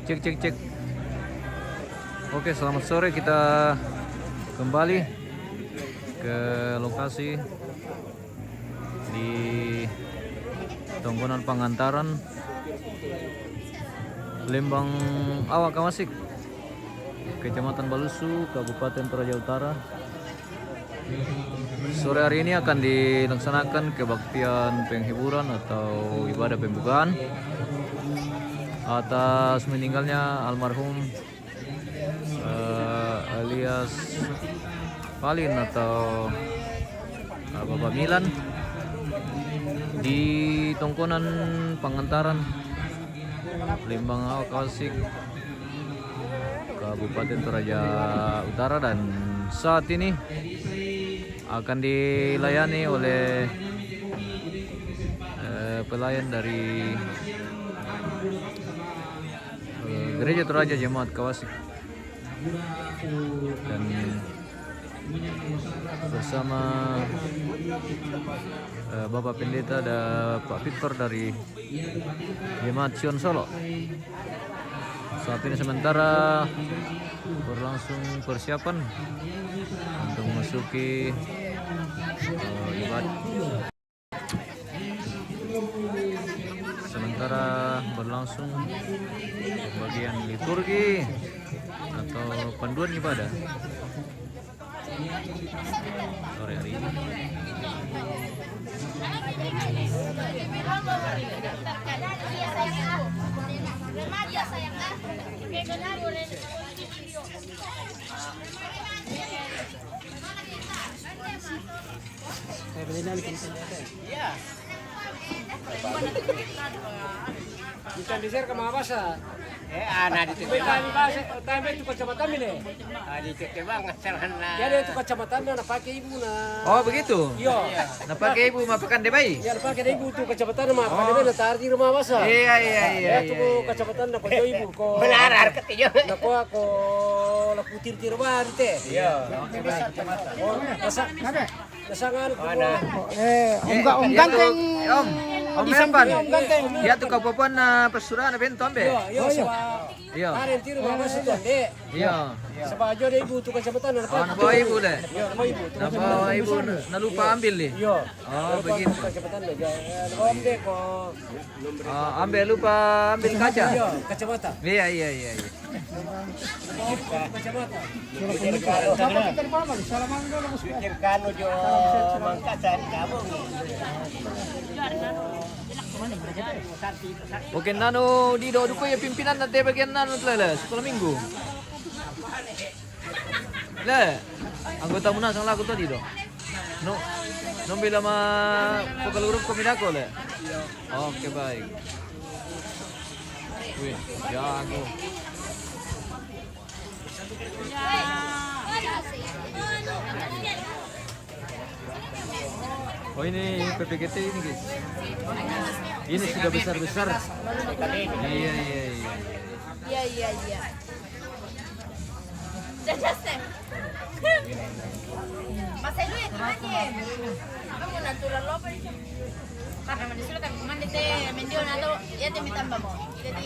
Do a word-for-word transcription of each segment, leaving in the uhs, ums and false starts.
Cek, cek, cek. Oke, selamat sore. Kita kembali ke lokasi di Tongkonan Pangantaran, Lembang Awa Kawasik, Kecamatan Balusu, Kabupaten Toraja Utara. Sore hari ini akan dilaksanakan kebaktian penghiburan atau ibadah pembukaan atas meninggalnya almarhum, eh, alias Palin atau, eh, Baba Milan di Tongkonan Pangantaran, Lembang Awa Kawasik, Kabupaten Toraja Utara, dan saat ini akan dilayani oleh, eh, pelayan dari, eh, Gereja Toraja Jemaat Kawasik, dan bersama, eh, Bapak Pendeta dan Pak Victor dari Jemaat Sion Solo. Saat ini sementara berlangsung persiapan untuk memasuki, eh, ibadah. Sementara berlangsung pembagian liturgi atau panduan ibadah sore hari ini. Bukan di sini ke Mabasa. Eh, anak di Tapi kami bahasa, kami itu kecamatan ini. Ah, di Cete Bang, sana. Jadi itu kecamatan na pakai ibu na. Oh, begitu? Iya. Na pakai ibu mapakan de bai? Iya, na pakai ibu tu kecamatan na mapakan de bai na tadi rumah bahasa. Iya, iya, iya, iya, itu iya. Kecamatan na pakai ibu ko. Benar, harkat ijo. Na ko, ko la putir tir bante. Iya. Oh, masa. Pasangan ko. Eh, Om, eh, Ga-, Om Ganteng. Om, Om Di samping Mempan. Om Ganteng. Dia tu kau papuan na pasura na bento ambe. Iya, iya, sebab. Iya. Ada yang tiru bawa situ, Dek. Iya. Sebab aja ada ibu tu kecamatan na. Oh, na bawa ibu deh. Iya, na bawa ibu tu. Na bawa ibu, na lupa ambil deh. Iya. Oh, begitu. Kecamatan deh. Om deh ko. Oh, ambil, lupa ambil kaca. Iya, kacamata. Iya, iya, iya, iya. Oke, nanu di do duko ya pimpinan na te bagian nanu tu lele, sekolah minggu. Le, anggota muna sang laku tadi do. No, no bila ma pokal grup komi dako le. Oke, baik. Wih, jago. Oh, ini P P G T ini, guys. Ini sudah besar-besar. Iya, iya, iya. Iya, iya, iya. Jajaste. Masai lu ya, teman ya. Kamu natural lo apa itu? Karena mandi sudah kan, mandi teh, mandi orang tu, ya teh, tambah mo. Jadi,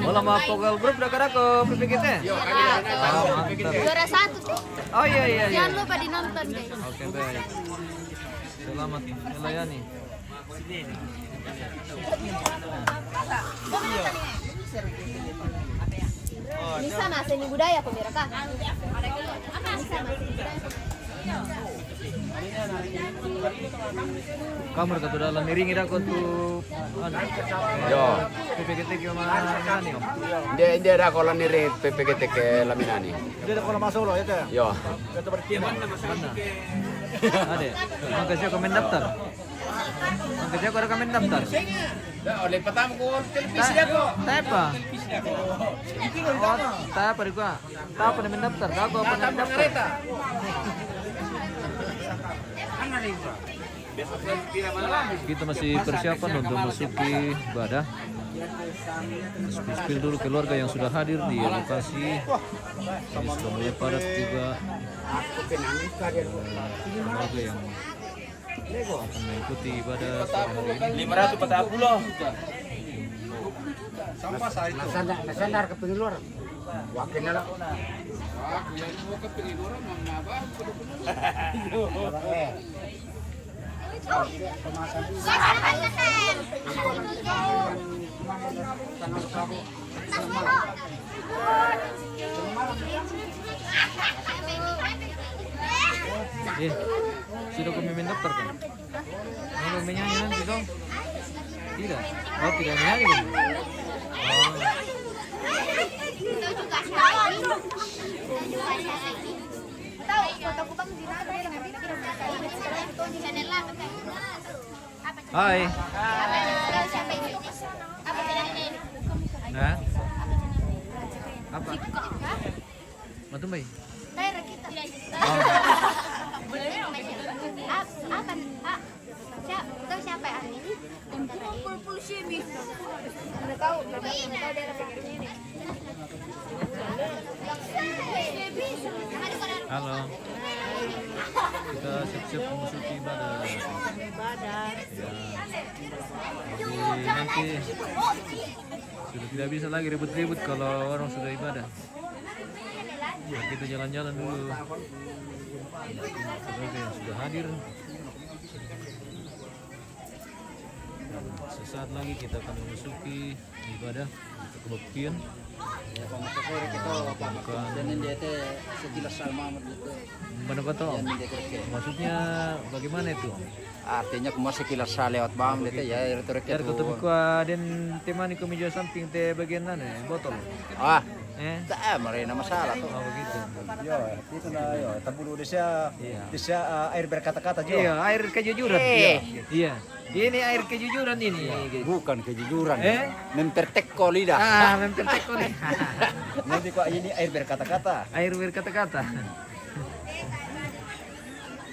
Wala ma pokal grup da karako P P G T? Iya, kan. Ah, mantap. Juara satu tuh. Oh, iya, iya, iya. Jangan lupa dinonton, guys. Oke, baik. Selamat melayani. Ini sama seni budaya pemirsa. Ini sama seni budaya. Kamar katu dalam miring ida ko tu, anu. Yo. P P G T ke mana ni, Om? Dia, dia ada kolam miring P P G T ke Laminani. Dia ada kolam masuk loh, ya, teh? Yo. Kita berpindah. Mana? Ada. Angkat siapa main daftar? Angkat siapa ada main daftar? Dah, oleh pertama ko televisi dia ko. Tapa? Oh, tapa di gua. Tapa na main daftar? Tapa na main daftar? Kita masih persiapan untuk masuki ibadah. Spill dulu keluarga yang sudah hadir di lokasi. Ini sudah mulai padat juga. Keluarga yang Akan mengikuti ibadah sore hari ini. Lima ratus empat puluh. Nasandar, nasandar ke pengeluar. Wakil lah. Eh. Eh, sudah kami mendaftarkan? Mau menyanyi nanti dong? Tidak. Oh, tidak menyanyi dong? Oh. Hai. Hah? Apa? Matumbai? Oh. Ap-, apa? Ah, siapa? Tahu siapa yang ini? Halo. Kita siap-siap memasuki ibadah. Ibadah. Ya. Jadi nanti sudah tidak bisa lagi ribut-ribut kalau orang sudah ibadah. Ya, kita jalan-jalan dulu. Saudara yang sudah hadir. Sesaat lagi kita akan memasuki ibadah untuk kebaktian. Ya, Pak Mas Sofir, kita, Pak Mas Sofir, dan dia teh sekilas sama gitu. Mana kau tahu? Maksudnya bagaimana itu? Artinya, aku masih sekilas saya lewat bawah gitu ya, itu. Biar kau tahu, kau ada yang temani kau meja samping teh bagian mana? Botol. Ah, eh? Tak, eh, mari nama salah tuh. Oh, begitu. Yo, itu nah, yo, tabulu desa, iya, desa, eh, air berkata-kata, Jo. Iya, air kejujuran. Eh. Iya. Ini air kejujuran ini. Iya, gitu. Bukan kejujuran. Eh? Mempertekko lidah. Ah, mempertekko lidah. Nanti kok ini air berkata-kata. Air berkata-kata.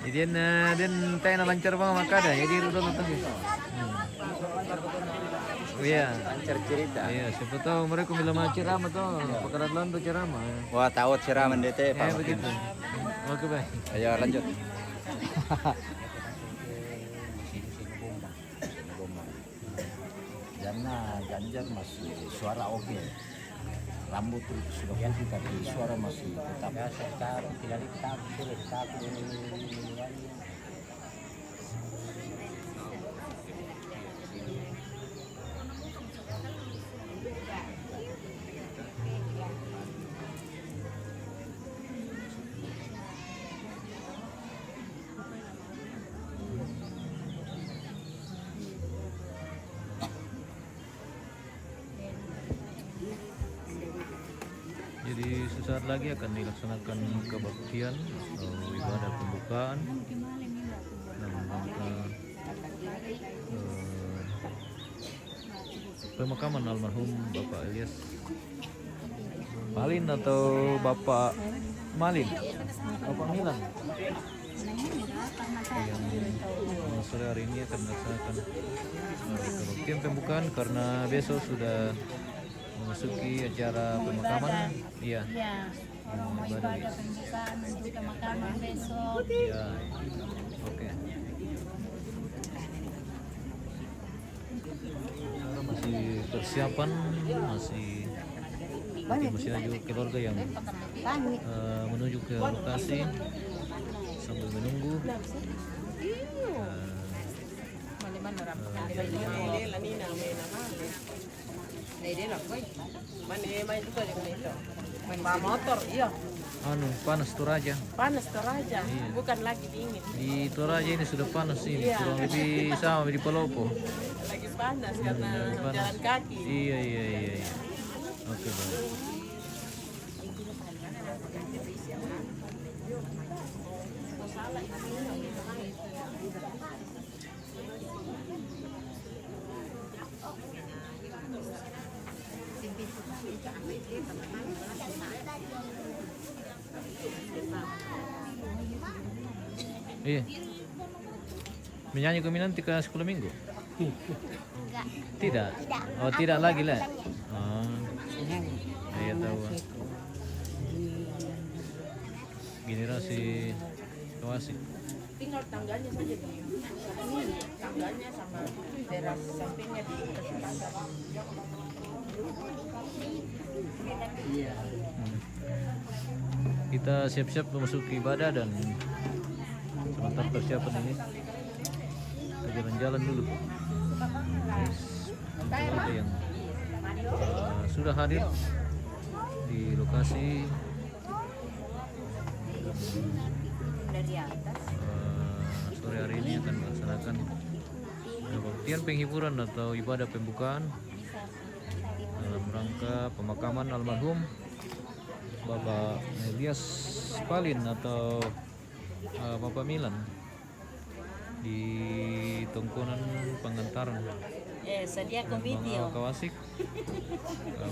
Jadi, eh, dan tanya lancar banget maka ada. Jadi, udah nonton gitu. Hmm. Oh, iya. Lancar cerita. Iya, siapa tahu mereka bila mau ceramah tuh, pekerjaan tuh ceramah. Wah, tahu ceramah D T, Pak. Ya, begitu. Oke, baik. Ayo, lanjut. Karena Ganjar masih suara oke. Rambut sudah putih tapi suara masih tetap. Ya, sekarang tidak ditahan, sudah ditahan. Jadi sesaat lagi akan dilaksanakan kebaktian atau ibadah pembukaan dalam rangka, eh, pemakaman almarhum Bapak Ilyas Malin atau Bapak Malin, Bapak Milan. Yang sore hari ini akan melaksanakan, eh, kebaktian pembukaan karena besok sudah memasuki acara pemakaman. Iya. Iya. Mau ibadah pembukaan untuk pemakaman besok. Iya. Oke. Masih persiapan, masih, masih ada juga keluarga yang, eh, menuju ke lokasi sambil menunggu. Eh, eh, Mana, main juga dia itu. Main bawa motor, iya. Anu, panas Toraja. Panas Toraja, iya, bukan lagi dingin. Di Toraja ini sudah panas ini, iya, kurang lebih sama di Palopo. Lagi panas karena, hmm, lagi panas, jalan kaki. Iya, iya, iya, iya. Oke, baik. Iya. Menyanyi kami nanti ke sekolah minggu? Enggak. Tidak? Tidak. Oh, tidak lagi lah. Oh. Iya, tahu. Generasi Kawasik. Tinggal tangganya saja di tangganya sama teras sampingnya di kasih pagar. Kita siap-siap memasuki ibadah dan sementara persiapan ini, kita jalan-jalan dulu. Ada yang, eh, sudah hadir di lokasi. Eh, sore hari ini akan melaksanakan kebaktian penghiburan atau ibadah pembukaan dalam rangka pemakaman almarhum Bapak Elias Palin atau, eh, Bapak Milan di Tongkonan Pangantaran, eh, sadia komiti, Banga Kawasik, eh,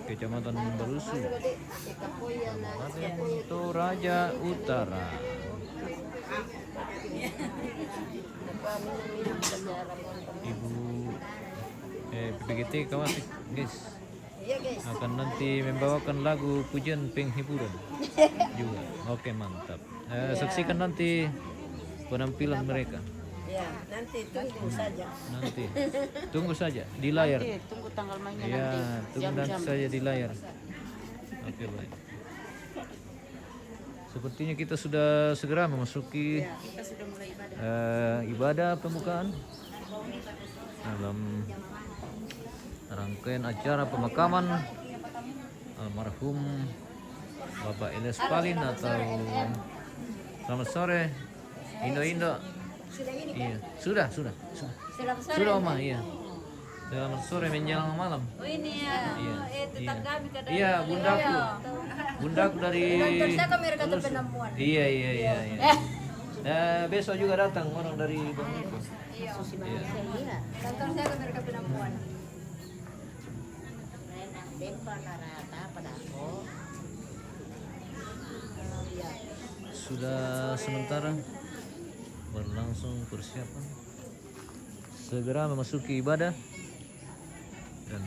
Kecamatan Balusu, Kabupaten Toraja Utara. Ibu, eh, P P G T Kawasik, guys, akan nanti membawakan lagu pujian penghiburan juga. Oke, mantap. Eh, saksikan nanti penampilan mereka. Ya, nanti tunggu saja. Nanti tunggu saja di layar. Nanti tunggu tanggal mainnya. Ya, nanti tunggu nanti saja di layar. Oke, baik. Sepertinya kita sudah segera memasuki, eh, ibadah pembukaan dalam rangkaian acara pemakaman almarhum Bapak Elias Palin atau selamat sore, Indo-Indo. Iya, sudah, sudah, sudah. Sudah, Oma, iya. Selamat sore menjelang malam. Oh, ini ya. Iya. Iya, bundaku. Bundaku dari... Iya, iya, iya, iya. Eh, besok juga datang orang dari Bangkok. Iya. Sudah sementara berlangsung persiapan. Segera memasuki ibadah dan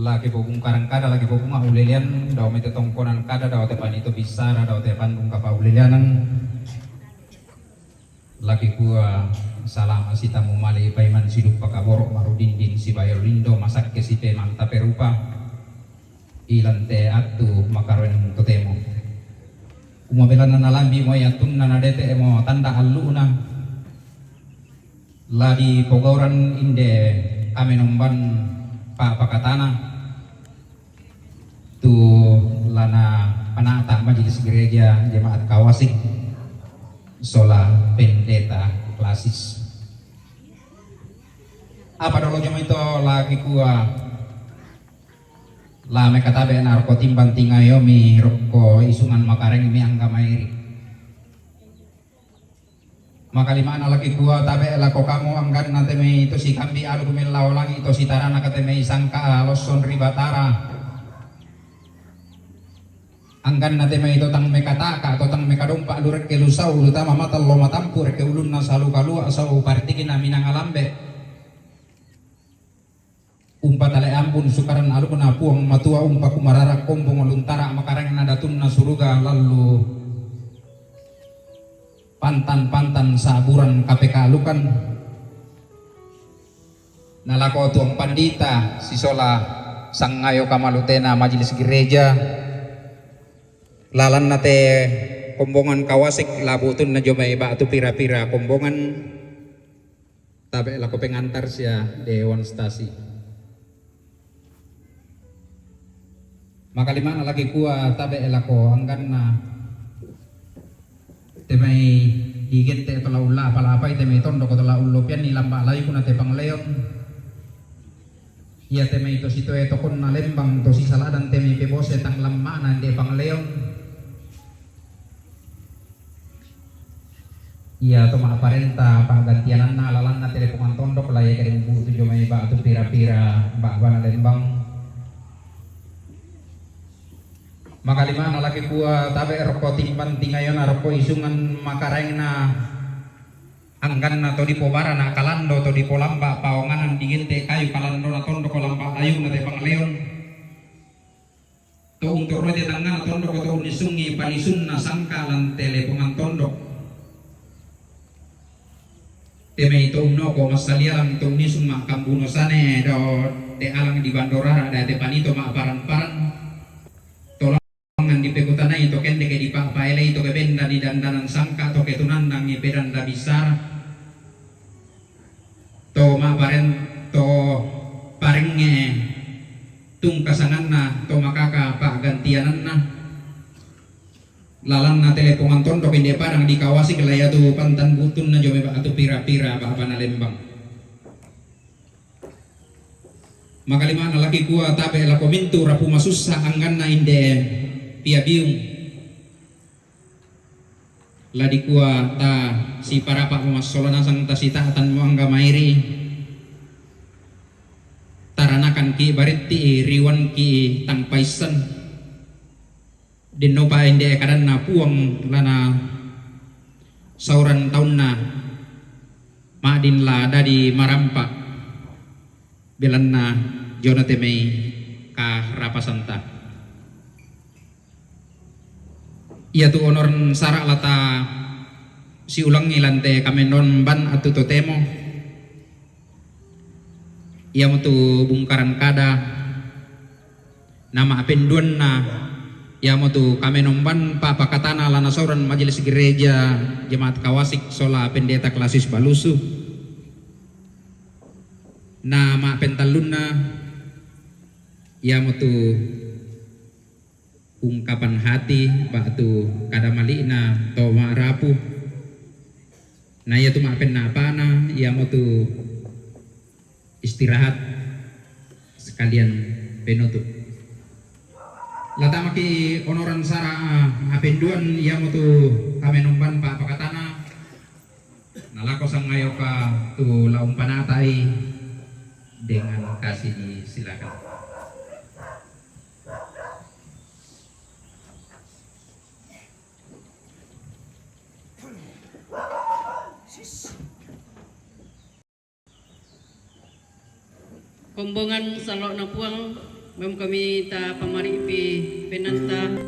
Laki pobung karang kada, laki pobung aulelean, dao mete tongkonan kada, dao te panito bisara, dao te pandung kapauleleanan. Laki kua salama sitamu male paiman sidupa kaboro marudindin sibayo lindo masakke sipe manta perupa. Ilante attu makaroen totemo. Umabelana nalambi moi attunna nadete mo tanda alluna. La dipogauran inde kamenomban pa pakatana tu lana penata Majelis Gereja Jemaat Kawasik sola pendeta klasis. Apa dolo jama ito laki kua la mekatabe na rokko timbang tingayomi rokko isungan makareng mi angga mairi. Makalimana laki kua tabe lako kamu angganna te mai to sikambi alu kumellao langi to sitarana kate mai sangka losson ri Batara. Angganna te mai to tang mekataka, to tang mekadompa, lu rekke lu sau, lu tama mata lo matampu, rekke ulunna salu kalua, sau partikina minanga lambe. Umpa tale ampun sukaran alukna Puang Matua, umpa kumarara kombong luntara makarengna datunna suruga, lalu pantan-pantan saburan kapekalukan. Nalako tuang pandita sisola sangayo kamalutena majelis gereja, lalanna te kombongan kawasik labutunna jomai batu pira-pira kombongan. Tabe lako pengantar sia dewan stasi. Makalimana laki kua tabe lako angganna te mai digente tola ulla palapai, te mai tondoko tola ullopianni lamba layukna te pangleon. Ia te mai to sitoe tokonna lembang to sisaladan te mai pebose tang lammana de pangleon. Ia to ma'parenta pa'gantiananna lalanna te lepongan tondok, la ia kadin bu'tu jomai batu pira-pira ba'bana lembang. Makalimana laki kua tabe rokko timbang tingayona rokko isungan makaraengna angganna to dipobarana kalando to dipolamba paonganan digente kayu kalandona tondok lamba layuna te pangleon. To untoroi te tangngana tondok to unnisungi panisunna sangka lan te lepongan tondok. Te mai to unnoko massalialang to unnisung makkambuno sane do de alang di bandorara da te panito ma'paran-paran. To langan dipekutanai to kendeke dipapaelei to kebenda di dandanan sangka to ketunandangi pedanda bisara. To ma'paren-, to parengnge tungkasanganna to makaka pa'gantiananna. Lalanna te lepongan tondok inde padang dikawasik la iatu pantan butunna jomai batu pira-pira ba'bana lembang. Makalimana laki kua tabe lako mintu rapu masussa angganna inde pia biung. La dikua ta siparapa mo massola nasang ta sita'tan mo angga mairi. Taranakan ki baritti riwan ki tang paissan. Dennopa ende kadanna Puang lana sauran taunna ma'din la dadi marampa belanna jona te mai karapasanta. Iatu onoran sara lata siulangi lante kamenon ban atu totemo. Iamotu bungkaran kada nama apenduanna, iamotu kamenon ban papakatana lana sauran majelis gereja jemaat kawasik sola pendeta klasis balusu. Nama pentallunna iamotu ungkapan hati ba'tu kada mali'na to ma'rapu. Na iatu ma'pennapana iamotu istirahat sekalian penutup. Latamaki onoran sara apenduan iamotu kamenon ban papakatana. Nalako sangayoka tu la umpanatai dengan kasih disilakan. Kombongan salo'na Puang, mem kami ta pamari'pi penanta.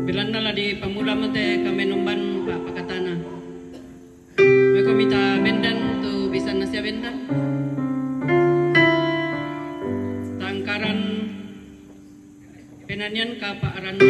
Belanna la di pamula mate kamenon ban pa pakatana. Meko mita bendan tu bisanna sia bendan. Tangkaran penanian kapa aranna.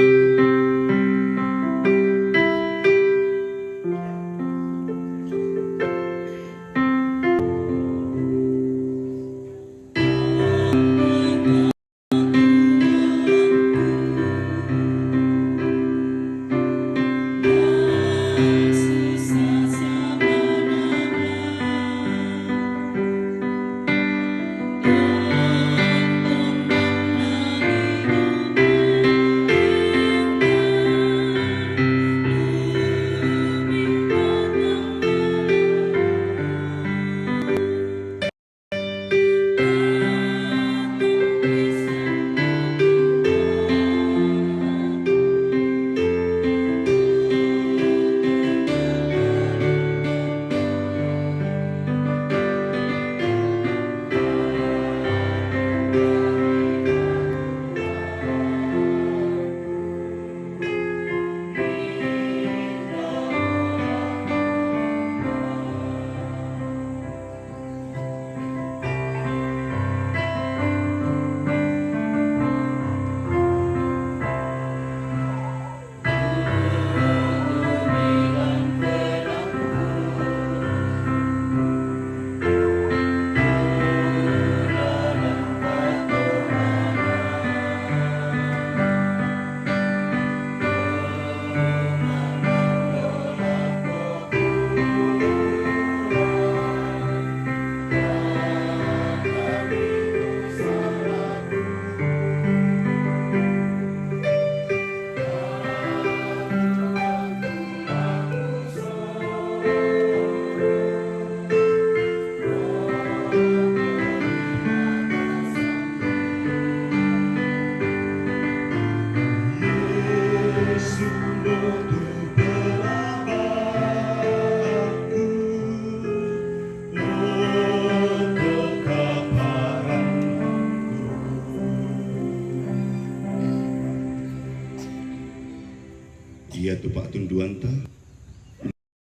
Ia tu pa'tunduanta,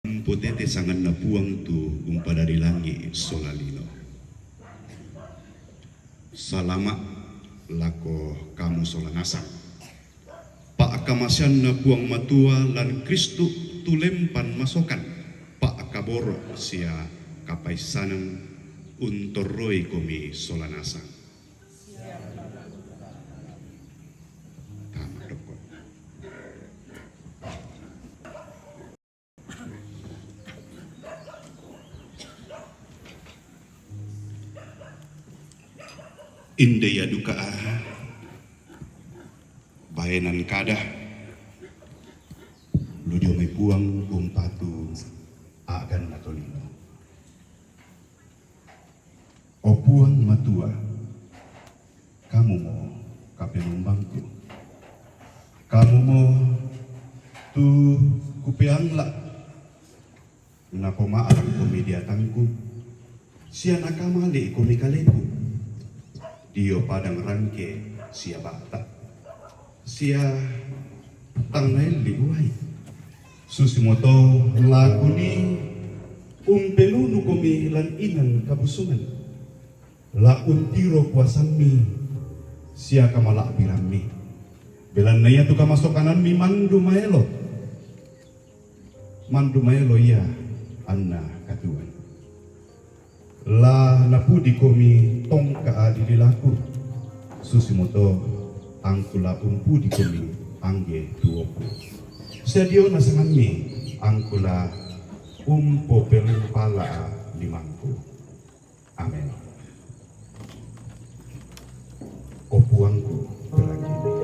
umpotete sanganNa Puang tu umpadadi langi' sola lino. Salama' lako kamu sola nasang. Pa'kamaseanNa Puang Matua lan Kristus tu lempan masokan, pa'kaboro' sia kapaissanan untorroikomi sola nasang. Tama dokko. Inde ia duka aha baenan kada, lu dio mai Puang umpatu a'ganna tolino. O Puang Matua, kamumo kapelumbangku. Kamumo tu kupeangla', napoma'rangkomi deatangku, sia nakamale'komi kaleku dio padang rangke sia ba'ta', sia tang naelli uai. Susimoto lakuni umpelunukomi lan inan kabusungan, la untiro kuasammi sia kamala'birammi, belanna iatu kamasokanammi mandu maelo, mandu maelo ia anna katuoan. La napudikomi tongka'a dililaku, susimoto angku la umpudikomi angge tuoku. Sia diona sangammi angku la umpopelempala'a limangku. Amen. O Puangku, pelanggi'mi.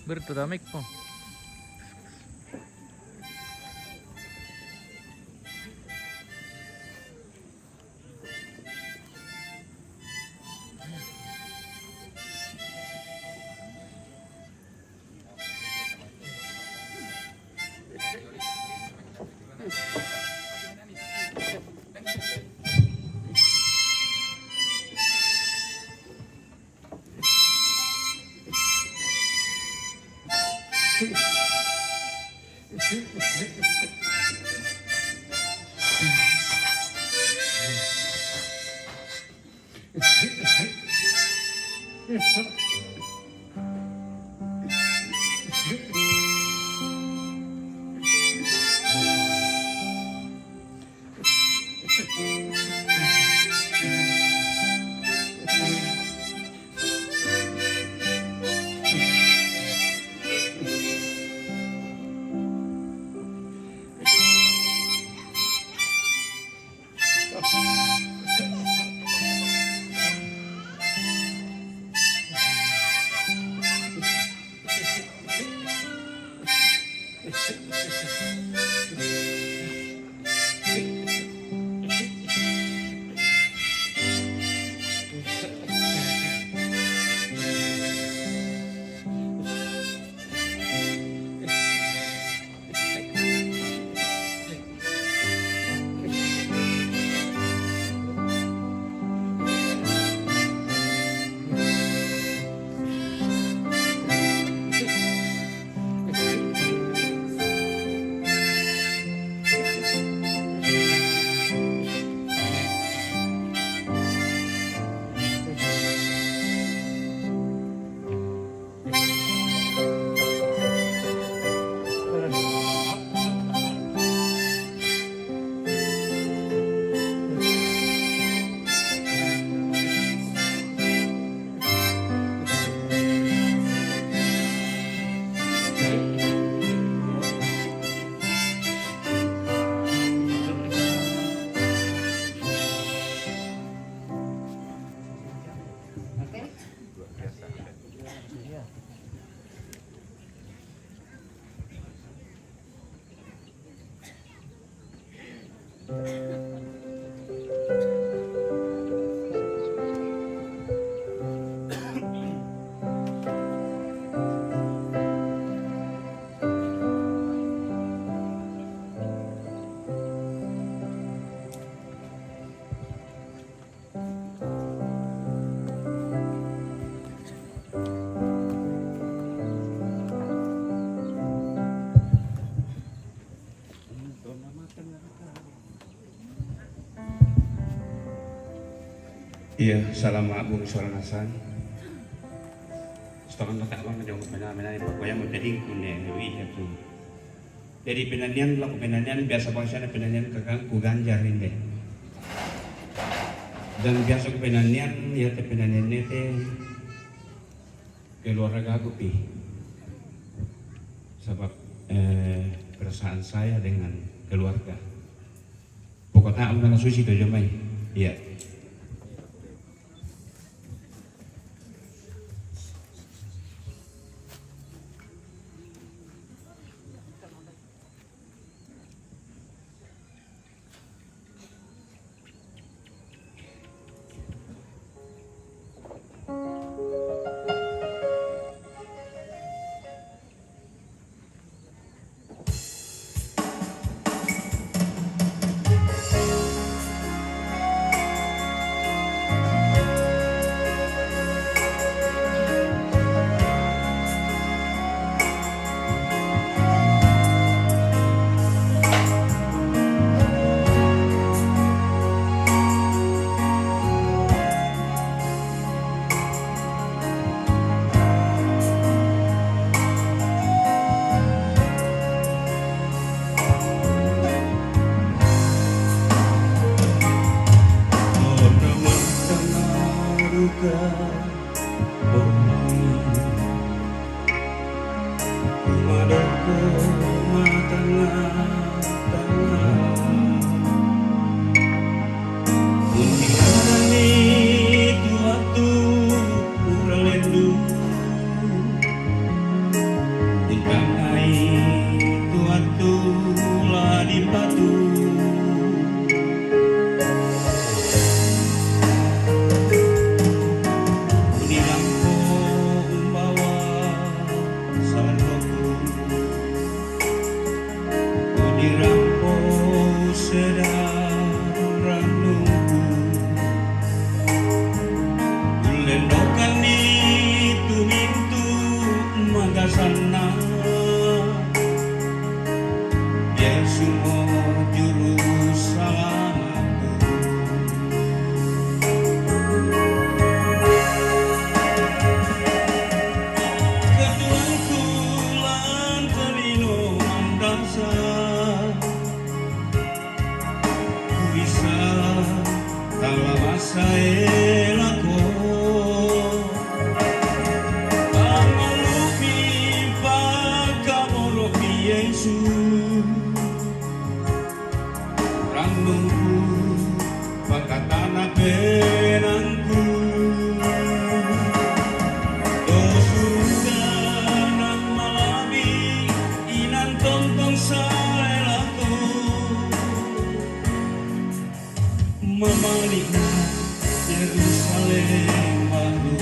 Bertu damik po. Iya, salam ma'bung suara nasan. Setokan letak bang jong mena mena ni pakoya mau tadi kune wi ya tu. Jadi penanian lah penanian biasa bangsa ni penanian kakang ku ganjar ini. Dan biasa ku penanian ya te penanian ni te keluarga aku pi. Sebab eh, perasaan saya dengan keluarga. Pokoknya aku kena susi tu jomai. Iya. Ka, oh, madoko matanga-tanga. Undirani tuatu uralendu. Untangai tuatu la di patu. Unilampo umbawa saroku. Unilampo sedang ranungku. Ulendokani tumintu magasanna. Yesu mo juru salamatku. Ketuangku lan tolino mandasa. Kuisa tang la massae lako. Pangallu'mi pakaboro'mi Yesu. Rannungku pakatana penangku. To suruga nang malami inang tontong sae lako. Mamali'na Yerusalem baru.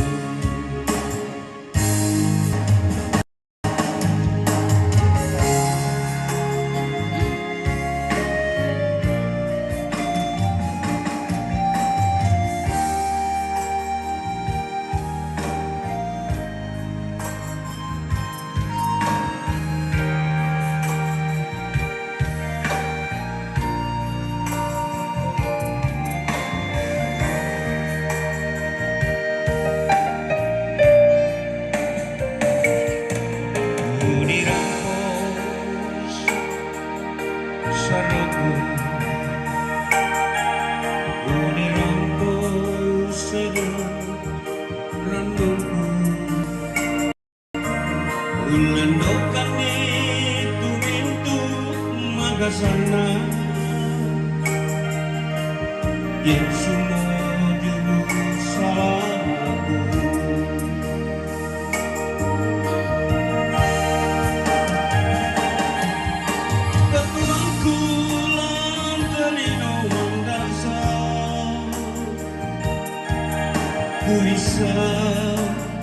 Unirampos saroku, unirampos sedang rannungku. Ullendokanni tumintu magasanna, Yesu mo juru salamakku. Ketuangku lan tolino mandasa. Kuisa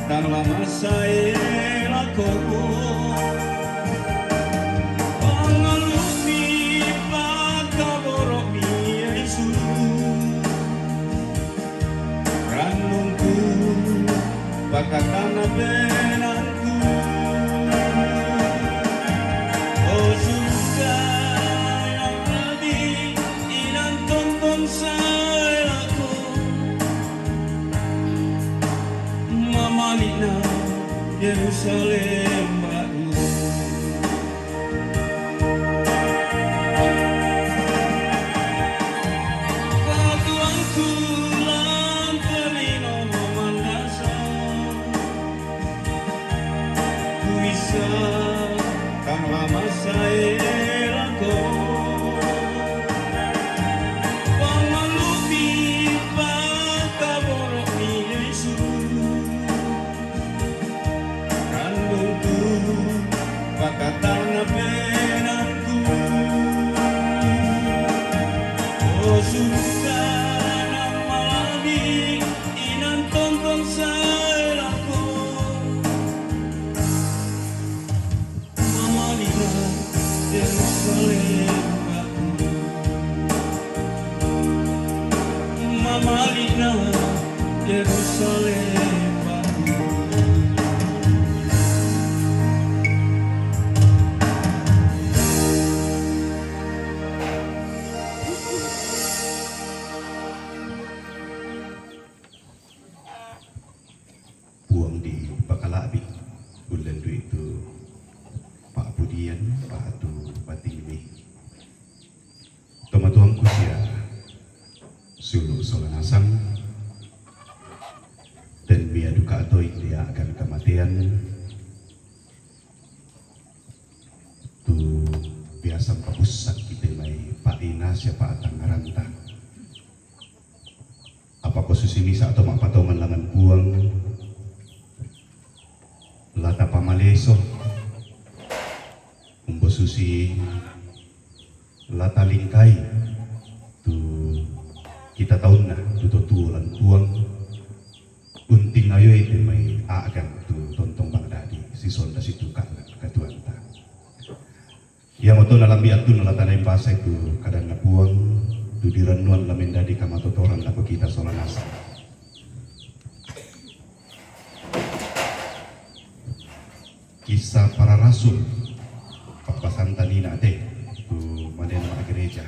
tang la massae lako. Pangallu'mi pakaboro'mi Yesu. Rannungku pakatana penangku. O suruga nang malami inang tontong sae lako. Mamali'na Yerusalem baru. Ketuangku lan tolino mandasa. Kuisa tang la massae lako. Pangallu'mi pakaboro'mi Yesu. Rannungku pakatana penangku. O suruga nang malami inang tontong sae lako. Mamali'na Yerusalem baru. Mamali'na Yerusalem baru. Puang dipakala'bi, ullen duitu pa'pudian batu batimi. Tomatuangku sia sulu' sola nasang, Toi dia akan kamatean tu biasa mpabussak ite mai pa'ina sia pa'tangngaranta. Apa ko susi misa' to ma'patongan langngan Puang, la tapamaleso, umbo susi la talingkai tu kita taunna tu to tuo lan Puang, untingayoi te mai a'gan tu tontong bangdadi sisonda situka' katuoanta. Iamoto nalambi' attunna la tanaim basai tu kadanna Puang, tu dirannuan la mendadi kamatotoran lako kita sola nasang. Kisah Para Rasul, pa'basanta nina te, tu manena ma'gereja.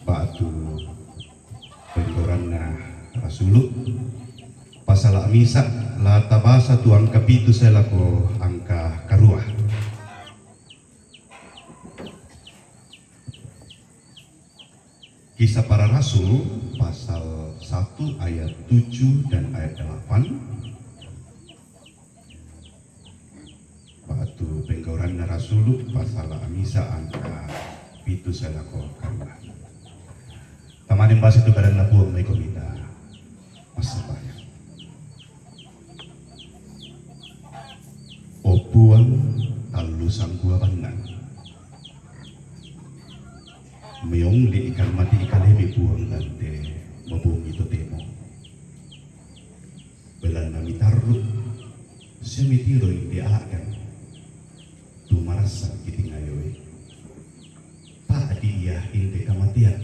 Ba'tu penggauranna rasulu', pasala' misa', la tabasa tu angka pitu sae lako angka karua. Kisah Para Rasul pasal satu ayat tujuh dan ayat delapan. Ba'tu penggauranna rasulu' pasala' misa' angka pitu sae lako karua. Tamane mbasa tu kadanna Puang, maiko mita massambayang. O Puang, tallu sambua bannang. Meong le ikan mati ikalemi Puang lan te mabongi totemo. Belanna mitarru', sia mitiro inde a'gan, tu marassan kitingayoi. Pa'di ia inde kamatean,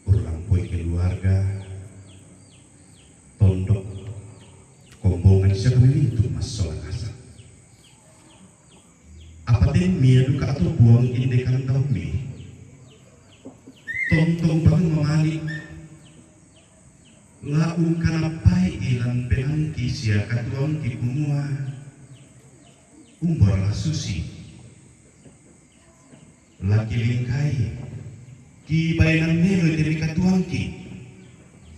urlampoi keluarga, tondok, kombongan sia kami mintu' massola nasang. Apa temmi ia duka to Puang inde kantaummi. Tontong bang mamali', la ungkanappai'i lan penaangki sia katuoangki kumua, umba la susi. La kilingkai, kibaenan meloi te mai katuoangki,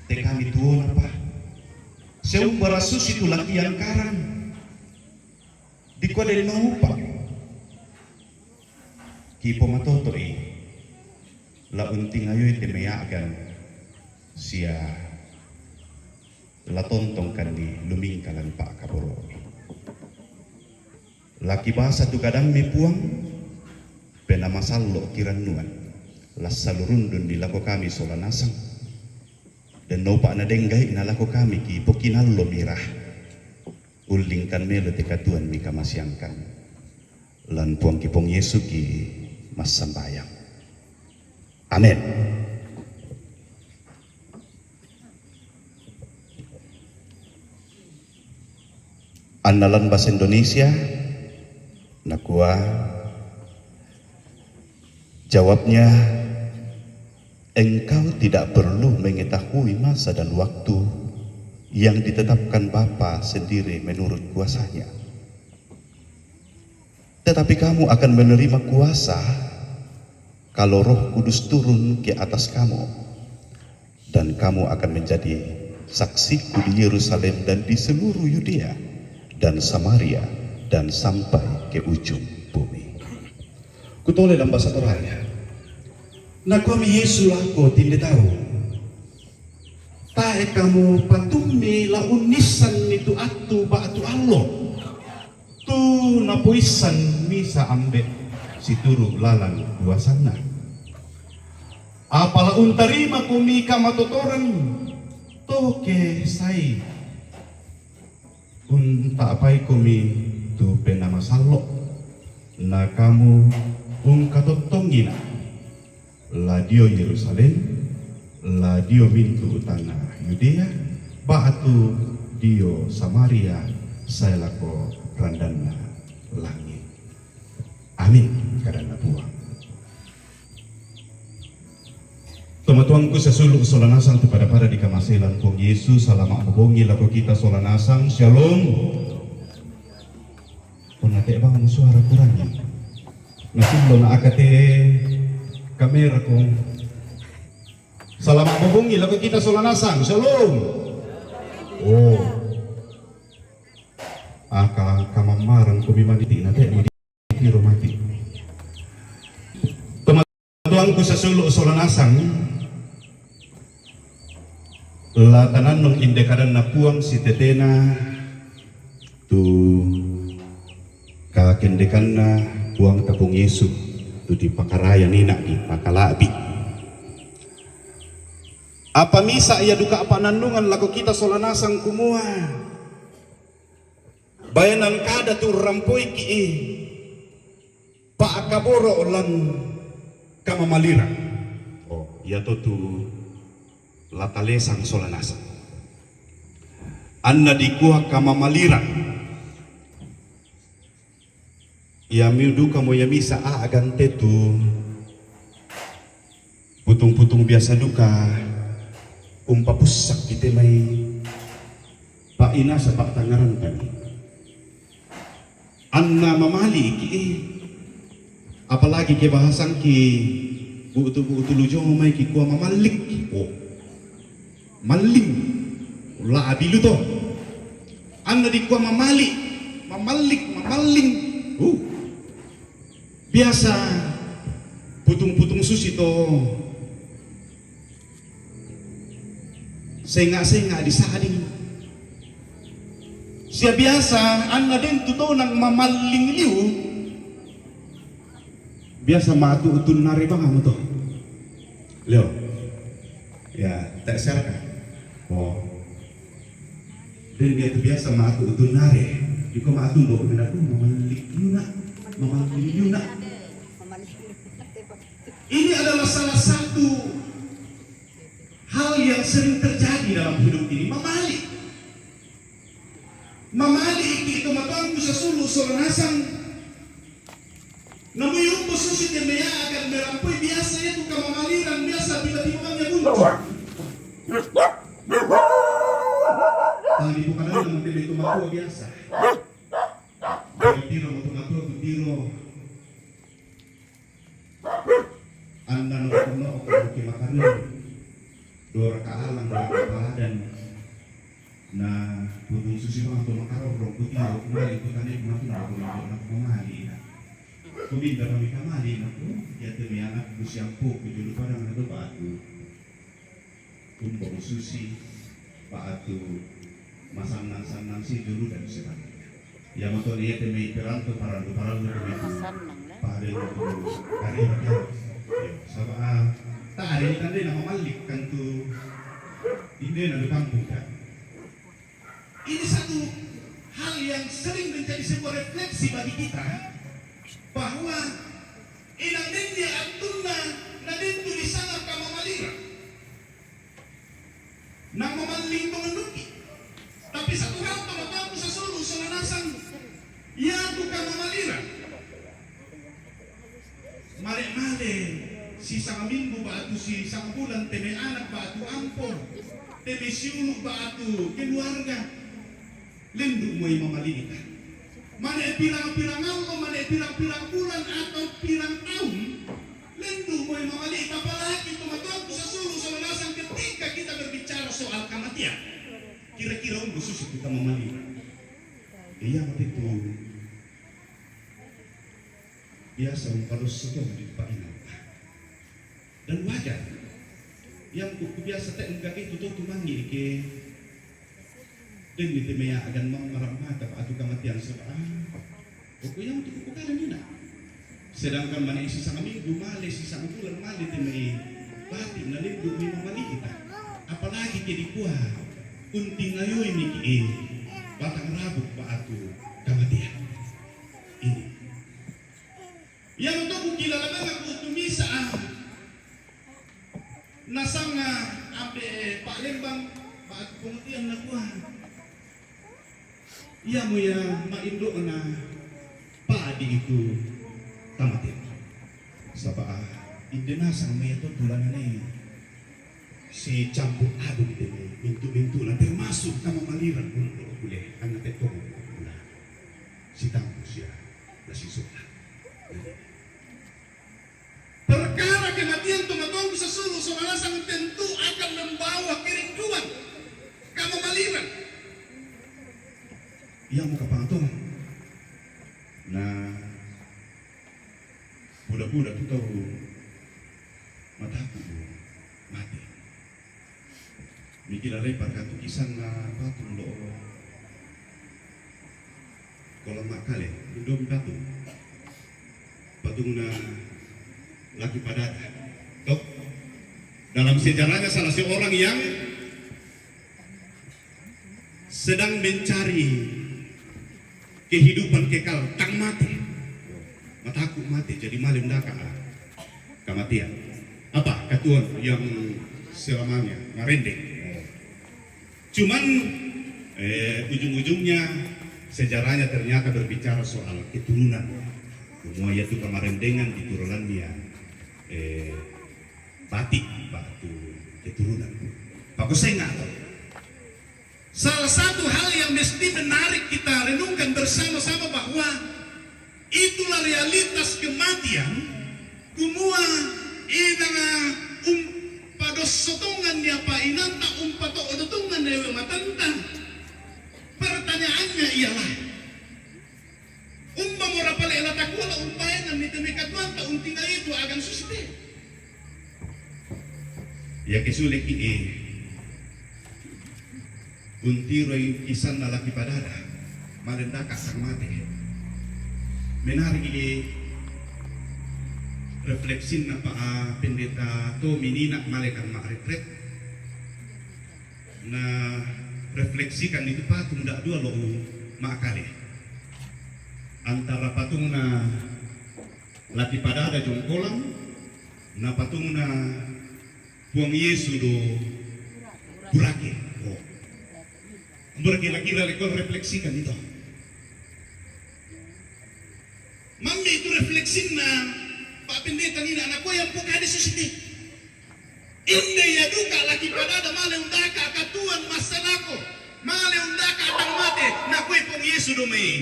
te kami tuonapa. Sia umba la susi tu la kiangkaran. Dikua den maupa'. Kipomatoto'i, la untingayoi te mai a'gan sia la tontongkanni lumingka lan pa'kaboro'mi. La kibasa tu kadammi Puang, Penaa Masallo' kirannuan, la salurundunni lako kami sola nasang. Den naupa' na den gai'na lako kami kipokinallo mira. Ullingkan melo te katuoan mikamaseangkan. Lan Puangki Puang Yesu ki massambayang. Amin. Annalan bahasa Indonesia, nakua, jawabnya, engkau tidak perlu mengetahui masa dan waktu yang ditetapkan Bapa sendiri menurut kuasa-Nya. Tetapi kamu akan menerima kuasa kalau Roh Kudus turun ke atas kamu, dan kamu akan menjadi saksiku di Yerusalem dan di seluruh Yudea dan Samaria dan sampai ke ujung bumi. Kutole dalam bahasa Toraya. Nakuami Yesu lako tinde tau, tae kamu patummi la unnissanni tu attu ba'tu allo, tu napoissan misa' Ambe' situru' lalan kuasanna. Apa la untarimakomi kamatotoran to ke sai unta'paikomi tu Penaa Masallo', na kamu ungkatottongina la dio Yerusalem, la dio mintu' tana Yudea, ba'tu dio Samaria sae lako randanna langi'. Amin, kadanna Puang. Tomatuangku sasulu' sola nasang tu pada-pada dikamasean Puang Yesus, salama' mabongi lako kita sola nasang. Shalom. Punna te' bang suara kurangi. Nasillo na akate kamera ko. Salama' mobongi lako kita sola nasang. Shalom. Oh. Aka kamammarang ku mi maniti' na te' mudi tiro mati'. Tomatuangku sasulu' sola nasang, la tanannung inde kadanna Puang sitetena tu kakendekanna Puangta Puang Yesu, tu dipakaraya nina' dipakala'bi'. Apa misa' ia duka pa'nannungan lako kita sola nasang kumua, baenan kada tu rampoiki' pa'kaboro' lan kamamaliran. Oh, ia to tu la talesang sola nasang. Anna dikua kamamaliran. Ia mi dukamo ia misa' a'gan te tu putung-putung biasa duka umpapussak kita mai pa'inasa pa'tangngaranta mi. Anna mamali'ki', apalagi ke bahasangki bu'tu-bu'tu lu jongo mai kikua mamallik. Oh. Malling. La'bi lu to. Anna dikua mamali', mamallik, mamalling. Uh. Biasa putung-putung susi to senga'-senga' disa'ding. Sia biasa anna den tu tonang mamalling liu, biasa matu utunnare bang amo to. Leo. Ya, tak serka. Oh. Den dia tu biasa matu utunnare. Diko matu mbok benda tu mamalling liu na'. Mamalling liu na'. Ini adalah salah satu hal yang sering terjadi dalam hidup ini, mamali'. Mamali'ki' tomatuangku sasulu' sola nasang. Namui umbo susi te mea akan merampoi biasa ia tu kamamaliran biasa tiba-tiba bang ia buntu. Tadi bukan ada namun te tomatua biasa. Tiro mo tomatua tu tiro. Anna nokko-nokko ki makarun. Dora ka alang dora ka paladan. Na putung susi bang to makarorong ku tiro kumali ku tane ku matu na ku mali na. Ku minta kami kamali na ku, ia te mi anak ku siampu ku julu padang na to batu. Umbo susi, ba'tu masannang-sannang si julu dan sebagainya. Ia mato ia te mai peranto paranto paranto te mai tu. Pahaleng tu kari makan. Saba' tadi tandai na mamallik kan tu inde na di kampung kan. Ini satu hal yang sering menjadi sebuah refleksi bagi kita bahwa inang den dia attunna na den tu disanga kamamaliran. Nang mamalling to manduki. Tapi satu hal to matoku sasulu' sola nasang ia tu kamamaliran. Male-male sisanga minggu ba'tu sisanga bulan te mai anak ba'tu ampo te mai siulu' ba'tu keluarga. Lendu' moi mamali'ta. Mane pirang-pirang allo, mane pirang-pirang bulan atau pirang tahun, lendu' moi mamali'ta, apalagi tomatuangku sasulu' sola nasang ketika kita berbicara soal kamatian. Kira-kira umbo susi kita mamali'. Ia mate tu biasa umpadosso to di pa'inang. Dan wajar. Yang ku, ku biasa te engka itu to tumangi ke. Denni te mea agan mammarang mata pa atu kamatian saba'. Pokok yang tu ku kada mina. Sedangkan mane sisanga minggu male, sisanga bulan male te mai bati na lendu' mi mamali' ita. Apalagi ke dikua unting ayoi miki batang rabuk pa atu kamatian. Ini. Iyamoto kukilala mangaku tu misa' nasanga ampe Pa'lembang ba'tu pangutian nakua, iamo ia ma'indo'na pa'di itu tamaten. Saba' inde nasang mai to tulanane si campur aduk dene mintu-mintu'na termasuk kamamaliran untuk kule anna tettong kula. Sitammu sia la sisola. Perkara kematian tomatuangku sasulu' sola nasang tentu Iya mo kapang to. Na buda-buda tu tau mataku mate. Mikir alai parkatu kisan na patung do kolam makale, indom patung. Patung na laki padada. Toh, dalam sejarahnya salah seorang yang sedang mencari kehidupan kekal, tang mate. Mataku mate, jadi malem daka kamatean. Apa katuan yang selamanya marendeng? Cuman eh, ujung-ujungnya sejarahnya ternyata berbicara soal keturunan. Semua yaitu kamarendengan di turunan dia eh, batik batu keturunan. Pakosenga to. Salah satu hal yang mesti menarik kita renungkan bersama-sama bahwa itulah realitas kematian. Kumua inanga umpadosotongan ni apa inanta umpato'odotongan ni ewe matanta. Pertanyaannya ialah, umba mo rapale ela takua la umpaengan ni teme katuanta untinga itu agan susite. Ya kesuleki e. Untiroi kisan na laki padada, malendaka sang mate. Menarik i refleksin apa a pendeta to minina malekan ma retret. Na refleksikan itu patung da dua lo ma kale. Antara patung na laki padada jongkolang, na patung na Puang Yesu do burake. Oh. Berkira-kira lekor refleksikan itu. Mammi itu refleksinna Pak Pendeta nina anak yang pokade susite. Inde ya duka laki padada male undaka katuan masalako. Male undaka atang mate nakue Puang Yesu do mai.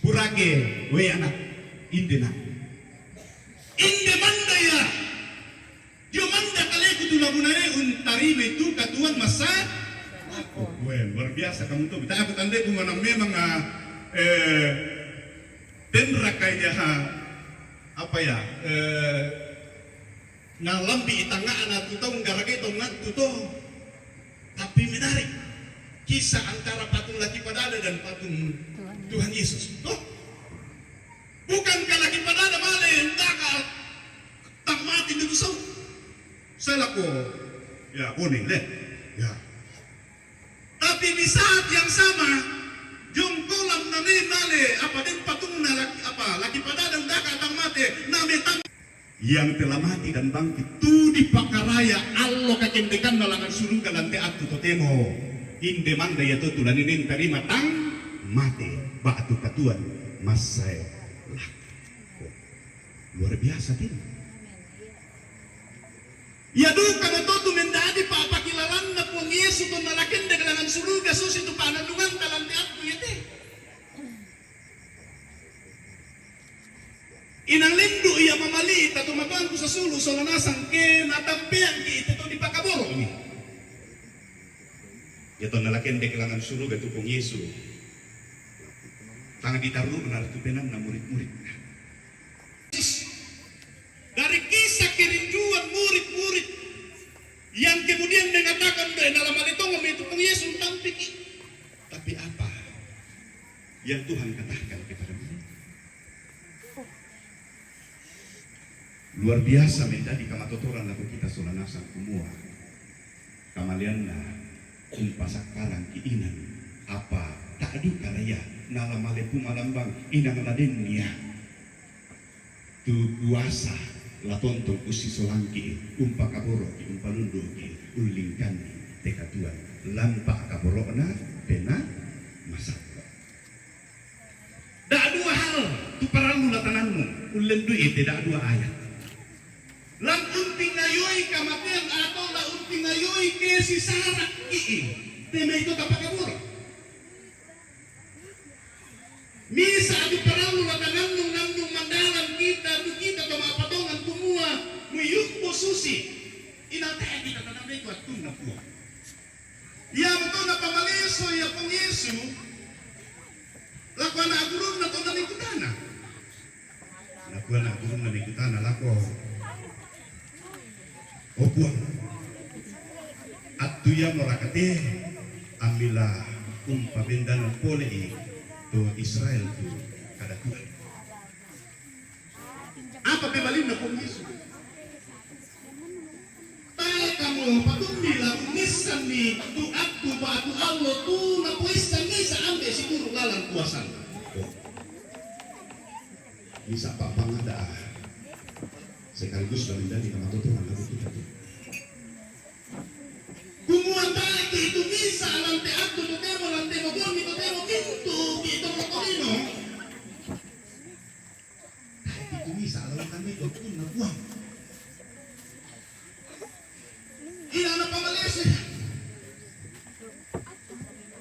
Burake we anak inde na. Inde manda ya. Dio manda kaleku tu lagunae untarime tu katuan masa. Weh, luar biasa kamu tuh. Kita aku tandai ku mana memang ah, eh, tenra kayak ah, apa ya? Eh, na lambi itanga na tu tau ngarage tau ngatu to. Tapi menarik kisah antara patung laki padada dan patung Tuhan Yesus. Tuh. Bukankah laki padada male ndaka tang mati itu sau? Saya lako ya kuning leh. Ya. Tapi di saat yang sama jongkolang nane male apa den patung na laki, apa laki padada ndaka tang mate na metang yang telah mati dan bangkit tu dipakaraya allo kakendekan na langan suruga lante atu totemo inde manda ya totu laninen tarima tang mate batu katuan massae laki. Luar biasa tin. Ya duka na totu mendadi pa pakilalanna Puang Yesu to na lakende langan suruga susi tu panandungan talante atu ya te. Inang lendu ia mamali ita tu matuanku sasulu sola nasang ke natampeangki ite to dipakaboro ni. Ya to nalakende kelangan suruga tu Puang Yesu. Tang ditaru benar tu penan na murid-murid. Dari kisah kerinduan murid-murid yang kemudian mengatakan, "Be, dalam alitongo itu Puang Yesu tampiki." Tapi apa yang Tuhan katakan kepada mereka? Luar biasa mendadi kamatotoran laku kita sola nasang kumua. Kamaleanna umpasakkarangki inang apa ta'du karaya nala malepu malambang inang ladennia. Tu kuasa latontong usisolangki umpakaboroki umpalunduki ullingkanni tekatuan lampa kaboro'na pena masakko. Da'dua hal tu parallu latanannu ullendui ete da'dua ayat. Lam untingayoi kamatean atau la untingayoi kesisara i'i. Temai to tapakaboro. Misa tu parallu latanannu nannung mandalan kita tu kita to ma'patongan kumua muyumbo susi. Inatae kita tanamai tu attunna Puang. Iamo to napamaleso ia Puang Yesu, Lako ana' gurunna to nalingkutana. Nakua ana' gurunna nalingkutana lako, "O Puang, attu iamoraka te ammila umpabendanna pole'i to Israel tu kadakuan?" Apa pebalinna Puang Yesu? "Tae' kamu patummi la unnissanni tu attu ba'tu allo tu napoissangi sa ambe' situru' lalan kuasanna." Misa' pa'pangada'a sekaligus balimbali kamatotoran la tu kita tu. Kumua tae' ki' tu misa' lan te attu totemo, lan te mogonmi totemo, mintu'ki' to tolino. Tae' ki' tu misa' lan te attunna Puang. Ila' na pamalese.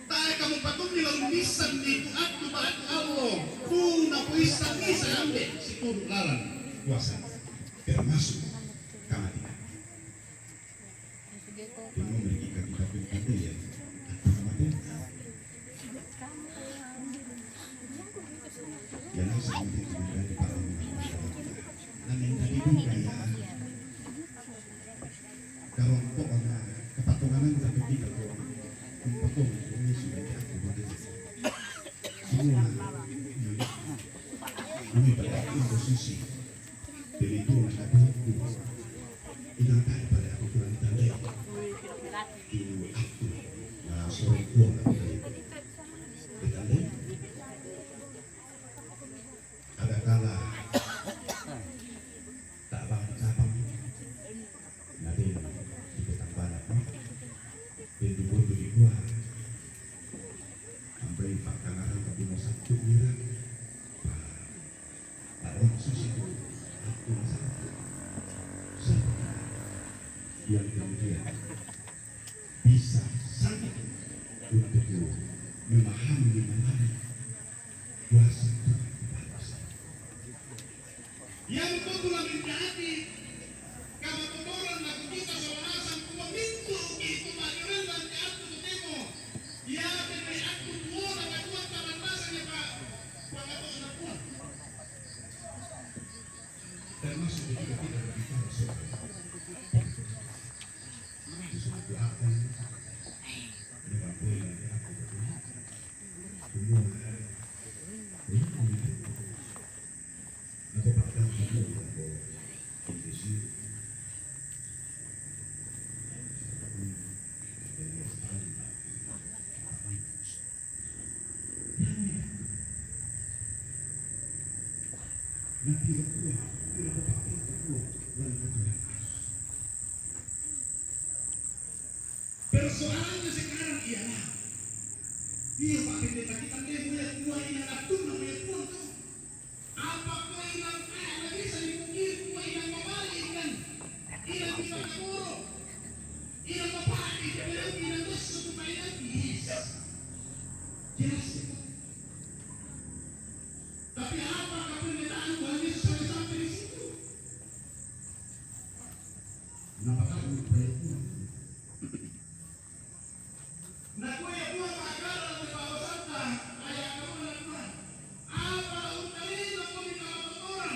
Tae' kamu patummi la unnissanni tu attu ba'tu allo tu napoissangi sa ambe' situru' lalan kuasanna, termasuk kamatian. Tinomoriki' ka kita pun ada ya, attu kamatian. Yang saya minta itu menjadi paling, na menjadi budaya. Kalau pokoknya kepatungan itu kita tuh, kepatungan itu sudah diatur. Semua ini pada posisi. Jadi itu, inang tae' pale' aku kurang tandai. Tu attu, na sorong Puang aku tandai. Ditandai. Adakala ta'bang kapang. Na den, kita tambana, no? Den dubotu dikua. Ampai pa'kangarang kabunga satu mira. Pak, Pak Ron susi tu. Aku masalah. Siapa? Yang kemudian bisa sangat untuk memahami mengenai kuasa Tuhan. Yang betul menjadi kamatotoran na kukita sa banasan, kumamintu itu majoren dan jatuh ke temo. Ia temo aku tuo na katuan taman masanya, Pak. Pak, apa sudah kuat? Termasuk ketika kita berbicara soal itu, sudah kuatkan dengan poin yang aku bertemu. Semua. Ini. Persoalannya sekarang ialah, iya, Pak Pendeta, kita nde' moya' kuai na attunna moya' kuai tu. Apa ko inang, eh, na bisa dipungkiri ko inang mabali' inang, inang kita kaboro', inang mapa'di, inang dosa tu painang, yes. Jelas itu. Tapi apakah penderitaan Tuhan Yesus sampai, sampai di situ? Napata'u payah Tuhan. Nakua ia Puang ma'kada ri pa'basanta, aya' kamu nakua, apa la untalinako mi kamatotoran?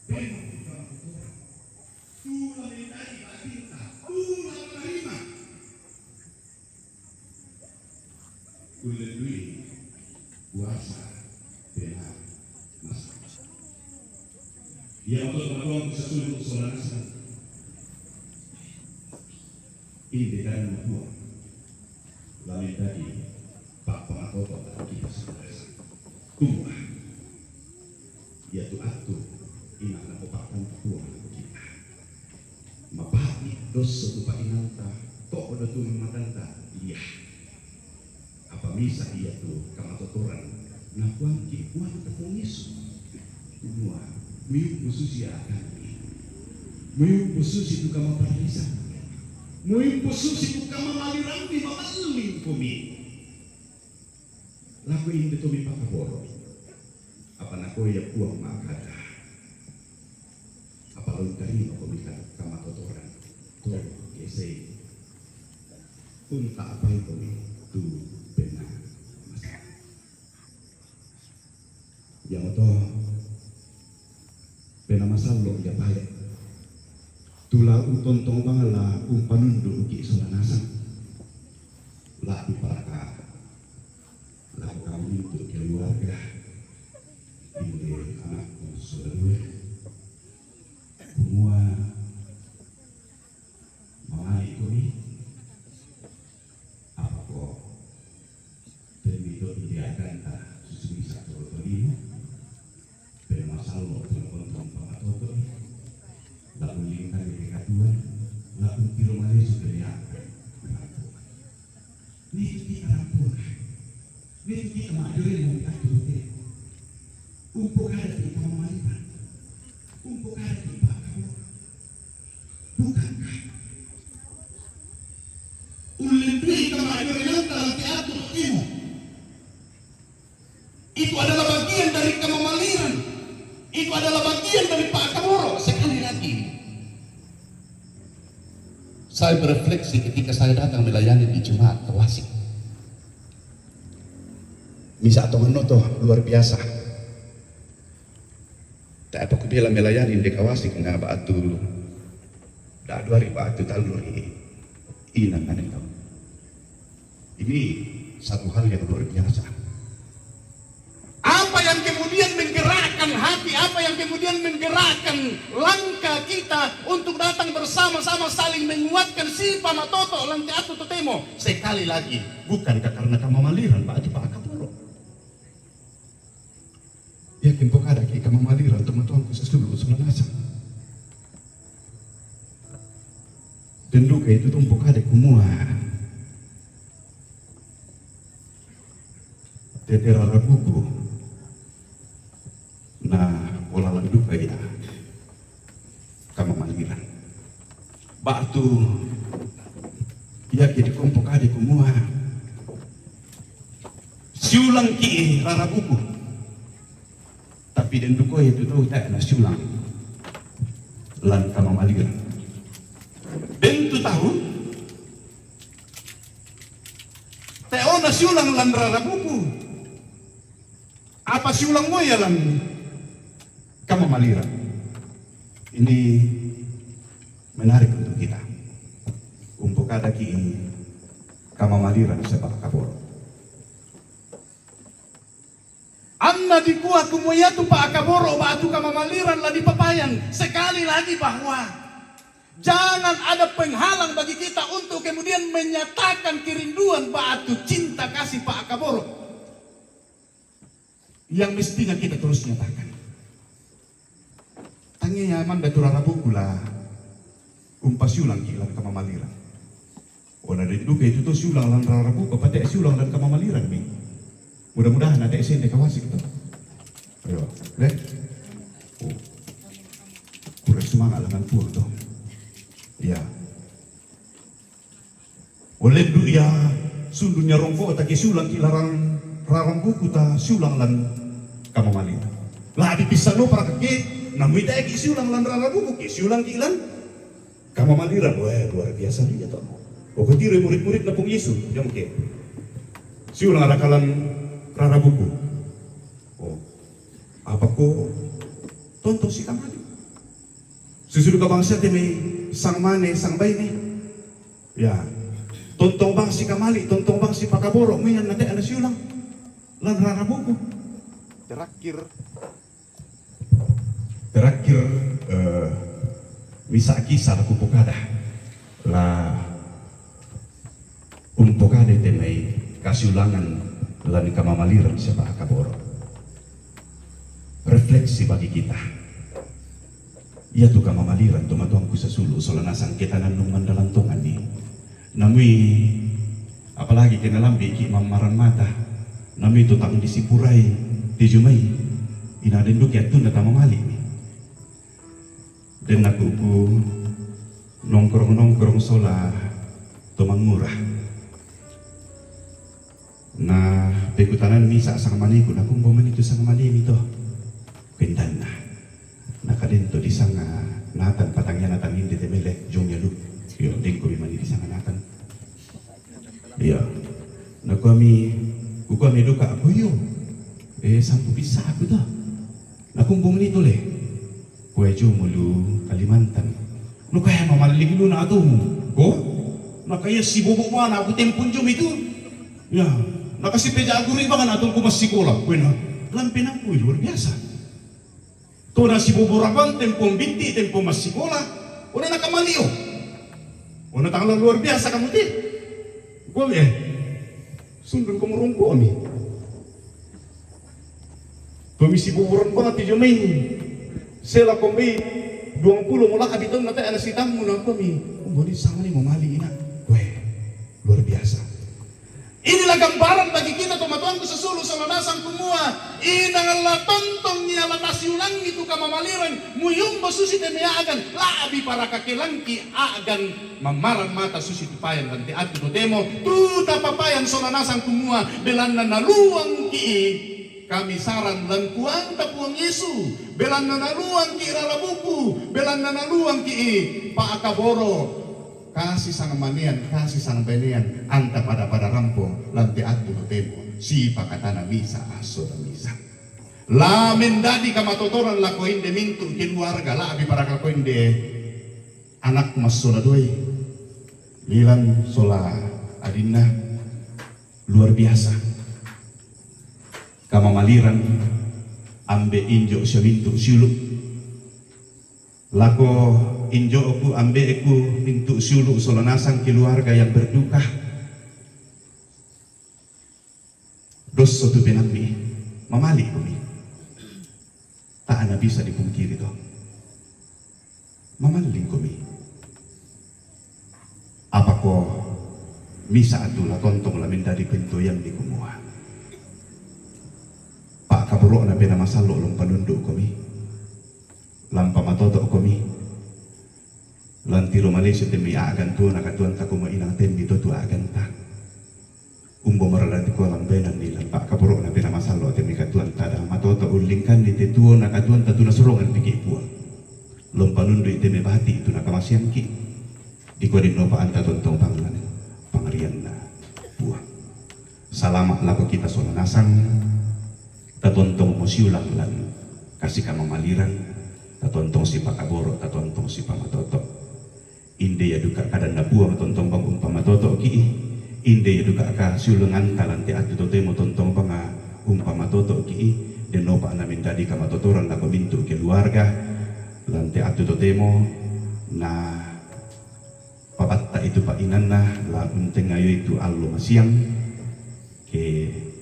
Bemo kamatotoran. Tu la mendaji ba'dinta, tu la tarima. Kulle dui kuasa bela masa. Ia untuk matuang sesuai sola nasang. Inde dan matuang. Lalu tadi, Pak Pangatoto kita sebelas. Tumbuh. Iatu attu inang napopa'kanta Puang lako kita. Mapa'di dosso tu pa'inanta, to'do tu matanta, iya. Apa misa iatu kamatotoran nakuangki Puangta Puang Yesu. Kumua, muyumpu susi akangi. Muyumpu susi tu kamaparrisangi. Muyumpu susi tu kamamalirangi, mamallingkomi. Lako inde tomi pakaboro'. Apa nakua ia Puang ma'kada, apa la untarimako mi kamatotoran, toro' kesei. Unta'paikomi tu penna masa. Pale. Tula utontong bang la umpanundu ki sola nasang. La dipalaka. La kami untuk keluarga. Inde anakku sola due. Kumua mamai koi. Apa ko? Pemito ide aganta susui satu lima. Pemasallo pun kontong pamatoto. Lalu lingkar di katuan. Lalu piro malesu dari apa? Nitu kita rampuna. Nitu kita majuri yang kita turuti. Umpokada kita mamalitan. Umpokada kita pakaboro. Bukankah ulindui kita majuri yang telah diatur ilmu? Itu adalah bagian dari kamamaliran. Itu adalah bagian dari pakaboro. Sekali lagi, saya berefleksi ketika saya datang melayani di Jemaat Kawasik. Misa tongan no to luar biasa. Tapi aku bilang melayani di Kawasik na batu. Da dua hari batu taluri inang aneh. Ini satu hal yang luar biasa. Apa yang kemudian menggerakkan hati, apa yang kemudian menggerakkan langkah kita untuk datang bersama-sama saling menguatkan si pamatoto lanti atu totemo? Sekali lagi, bukankah karena kamamaliran batu pakaboro? Yakin pokada ki kamamaliran tomatuangku sasulu sola nasang. Denduka itu tong pokada kumua. Tete rarabuku. Na pola landuka ya kamamaliran. Batu ya ki dikompo kade kumua. Siulang ki rarabuku. Tapi denduko itu tau tak na siulang lan kamamaliran. Dentu tahu Teona siulang lan rarabuku. Apa siulang mo ia lan kamamaliran. Ini menarik untuk kita. Umpokada ki kamamaliran seba kaboro. Anna dikua kumua ia tu pakaboro batu kamamaliran la dipapayan. Sekali lagi bahwa jangan ada penghalang bagi kita untuk kemudian menyatakan kerinduan batu cinta kasih pakaboro yang mestinya kita terus nyatakan. Tangia manda tu rarabuku la umpa siulang ki lan kamamaliran. Ona denduka itu to siulang lan rarabuku apa te siulang lan kamamaliran mi. Mudah-mudahan ada S N D Kawasik to. Ayo, le. Oh. Kurang semangat lengan puang to. Ya. Oleh du ya sundun ya rongko ta ki siulang ki larang rarabuku ta siulang lan kamamaliran. La dipisah no para kake namui ta ki siulang lan rarabuku ki siulang ki lan kamamaliran. Wah, luar biasa dia to. Oko tiro murid-murid na pung Yesus dia mungkin siulang ada kalan rarabuku. Oh, apa ko tonton si kamali. Susudu ka bangsa te mai sang mane sang baine. Ya. Tontong bang si kamali, tontong bang si pakaboro, muian nate ana siulang. Lan rarabuku. Terakhir. Terakhir eh, misa kisah aku pokada. La umpokade te mai kasiulangan lan kamamaliran seba kaboro. Refleksi bagi kita. Ia tu kamamaliran tomatuangku sasulu sola nasang keta nannung mandalan tongan ni. Namui apalagi kena lambi ki mamaran mata. Namui tu tang disipurai tijumai. Ina denduki atunda tamamali ni. Den aku ku nongkrong-nongkrong sola to mangura. Na pekutanan misa sang maniku na kumbo manitu sang manimi to. Kendanna. Na kadento di sanga natan patangia natan inde temele jong ya lu. Yo dengko mani di sanga natan. Iyo. Na kuami kukuami duka aku yo. Eh sampu bisa aku to. Na kumbo manitu le. Kuwe' jo mulu Kalimantan. Lu kaya mamalling lu na atu. Ko? Na kaya si bobo' bang aku tempon jo mitu. Ya, na kasi peja aku ri bang na atu ku masikola. Kuwe' na, lampe na kuwe' luar biasa. To na si bobo' rapan tempon binti, tempon masikola. Ona na kamaliyo. Ona tanggal luar biasa kamu ti. Kuwe' eh. Sundul ko morongko' ami. Pemisi boboron bang ti jo mai. Sela ko mai duang pulo mo la'bi taun na te'e na sitammu na kami. Umboni sama ni mamali ina. Weh, luar biasa. Inilah gambaran bagi kita tomatuangku sosulu' sola nasang kumua, inang la tontong ia la tasiulangi tu kamamaliran, muyumbo susi te me' a'gan, la'bi paraka kelangki a'gan mamaran mata susi tu payan lan te attu totemo, tu tapapayan sola nasang kumua, belanna naluangki kamisaran lan Puangta Puang Yesu, belanna naluangki rara buku, belanna naluangki pa'kaboro', kasi sangmanean, kasi sangbanean, anta pada-pada rampo lan te attu totemo, sipakatana misa, assola misa. La mendadi kamatotoran lako inde mintu' keluarga, la'bi paraka ko inde anak massola duai, Milan sola adinna, luar biasa. Kamamaliran ambe' injo' sia mintu' siulu'. Lako injo'ku ambe'ku mintu' siulu' sola nasang keluarga yang berduka. Dosso tu penammi, mamali' komi. Ta'a na bisa dipungkiri to. Mamalling komi. Apako misa' atu la tontong la mendadi pentoyang dikumua. Pa'kaboro'na pena masallo' lompanundu' komi. Lampa matoto' komi. Lantiro malese temmi a'gan tuo na katuanta komo inang temmi to tu a'ganta. Umbo maralati kua lambenanni lan pa'kaboro'na pena masallo' temmi katuanta, dang matoto' ullingkanni te tuo na katuanta tu nasorongan piki' Puang. Lompanundu'i temmi bati' tu nakamaseangki'. Dikua dinnopa anta tontong panglan pangarianna Puang. Salama' lako kita sola nasang, tatontong mo siulang lan kasi kamamaliran, tatontong sipakaboro', tatontong sipamatoto'. Inde ia duka kadanna Puang tontong bang umpamatoto'ki', inde ia duka kasiulanganta lan te attu totemo tontong banga umpamatoto'ki', dennopa na mendadi kamatotoran lako mintu' keluarga lan te attu totemo, na pabatta'i tu pa'inanna, la untengayoi tu allo masiang, ke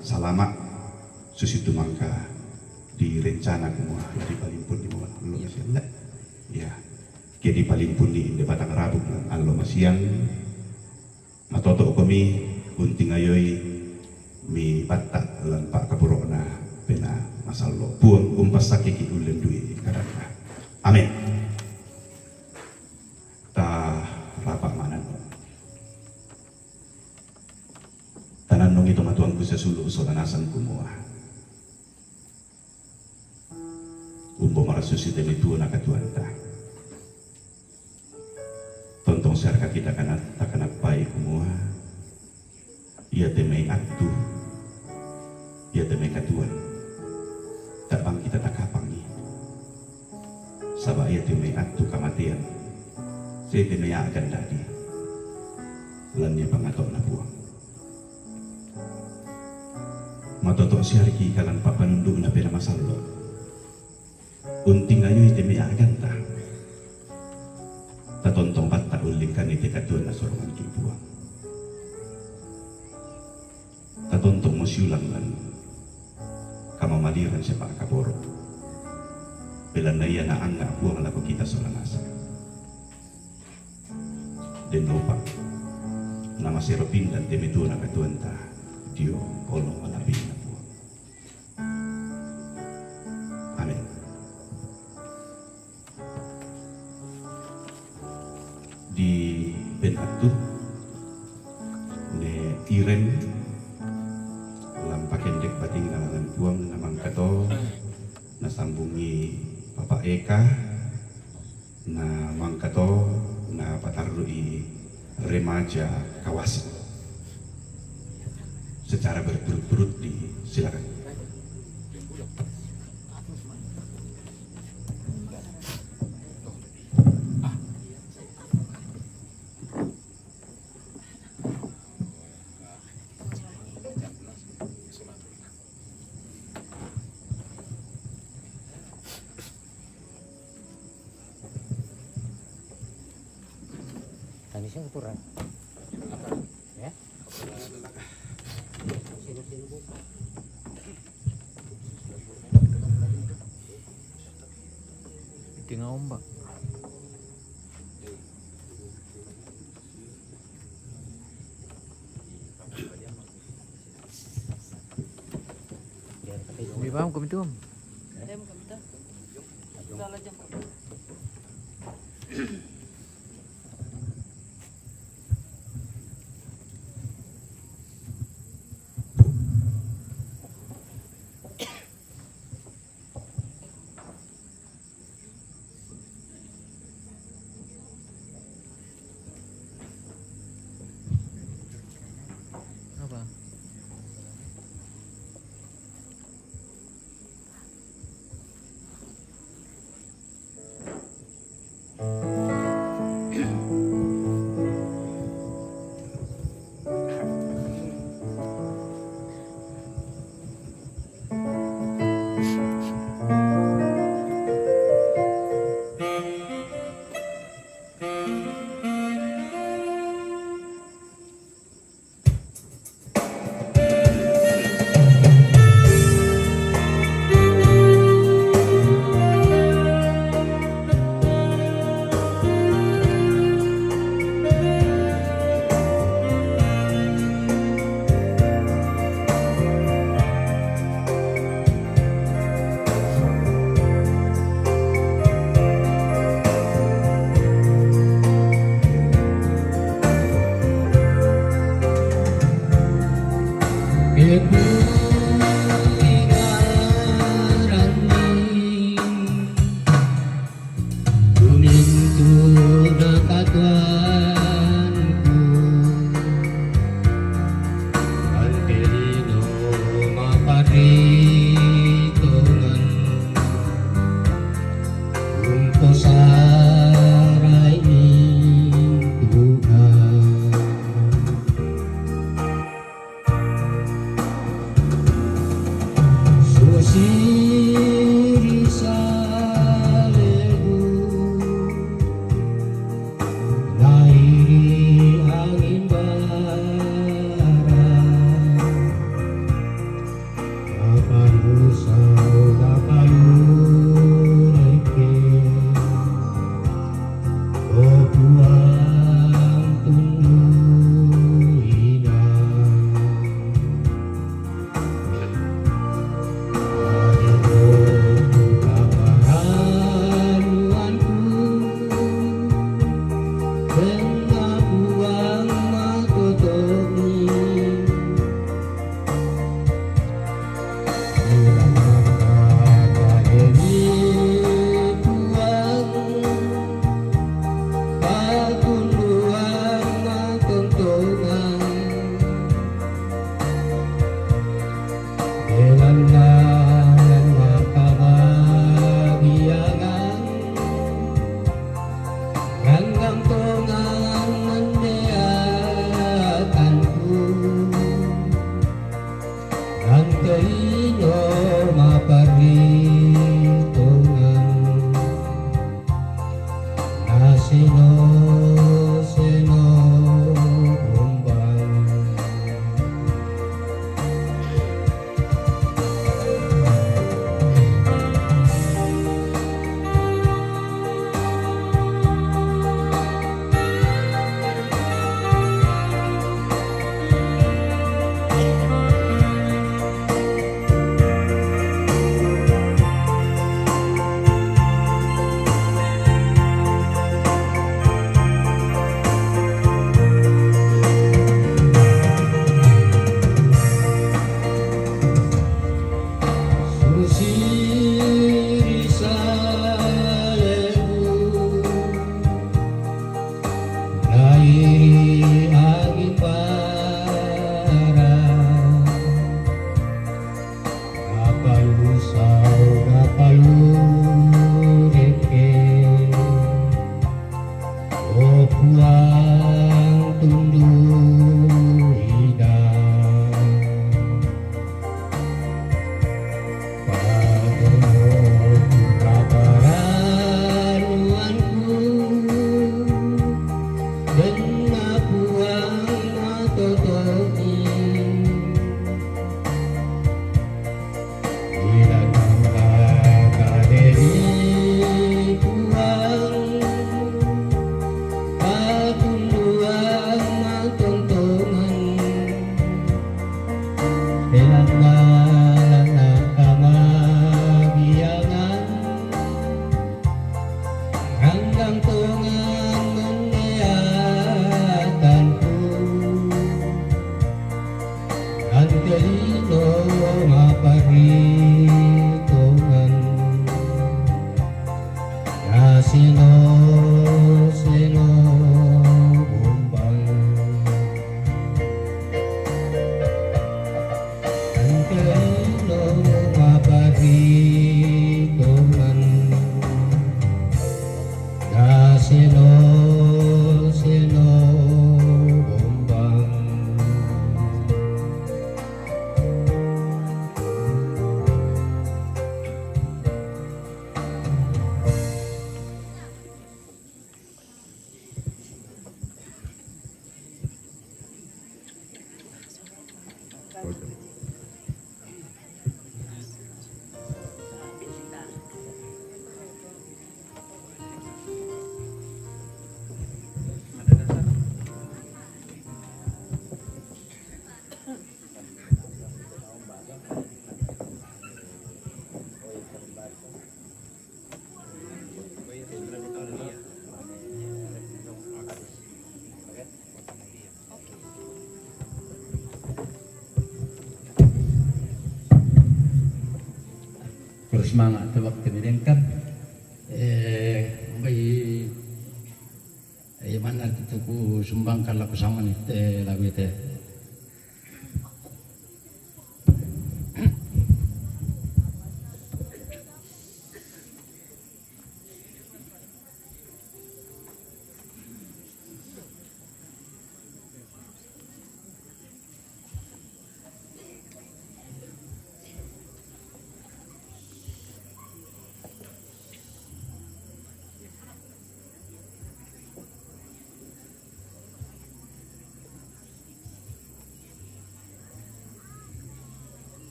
salama' susitu mangka direncana kumua la dipalimpunni mo allo masiang. Ya. Ke dipalimpunni inde batang rabuk lan allo masiang, matoto'komi untingayoi mi batta' lan pa'kaboro'na pena masallo'. Puang umpassakkeki' ullendui kadanna. Amin. Ta rapa' manannu. Tanannungi tomatuangku sasulu' sola nasang kumua. Umbo marasusi tene tuo nakatuanta. Tontong siarka kita kana, takanappai kumua. Iate mai attu, iate mai katuoan, ta'bang kita takapangi. Saba' iate mai attu kamatean, sai te mai a'gan dadi, lannia pangato'na Puang. Matoto' siarki' kalan pa'panundu'na pena masallo'. Untingayoi te mai a'ganta. Tatontong batta' ullingkanni te katuoan nasoronganki' Puang. Tatontong mo siulang lan kamamaliran sia pa'kaboro'. Belanna ia naangnga' Puang lako kita sola nasang. Dennopa namasero pindan te mai tuo nakatuanta dio olong mala'bina Puang. Amin. Di pen attu ne Iren lampa kendek batinna lalang Puang, namangkato nasambungi Papa Eka, namangkato napatarru'i remaja Kawasa. Secara berturut-turut disilakan. Ini sih kurang. Ya. Sini, sini, Bu. Di tengah ombak. Di bawah kami tu, Om. Dia bukan betul. Salah jam. Apa? Kuning tu nakatuanku, antelino maparitongan, umposarai ni Tuhan. Susiri salegu, nairi angin bara, kapalusau kapalureke, o Puang tundu ina. Dengan layan makabagiagan, ranggang tongan mandeatanku, antelino maparitongan. Naseno-seno ombang. Susiri salegu, nairi angin bara, kapalusau kapalureke, o Puang tundu ina. Pagano kaparanuanku, dan Terus manga tebak kami dengkan. Eh, bai, eh, mana tu ku sumbangkan lagu sama ni, te lagu te.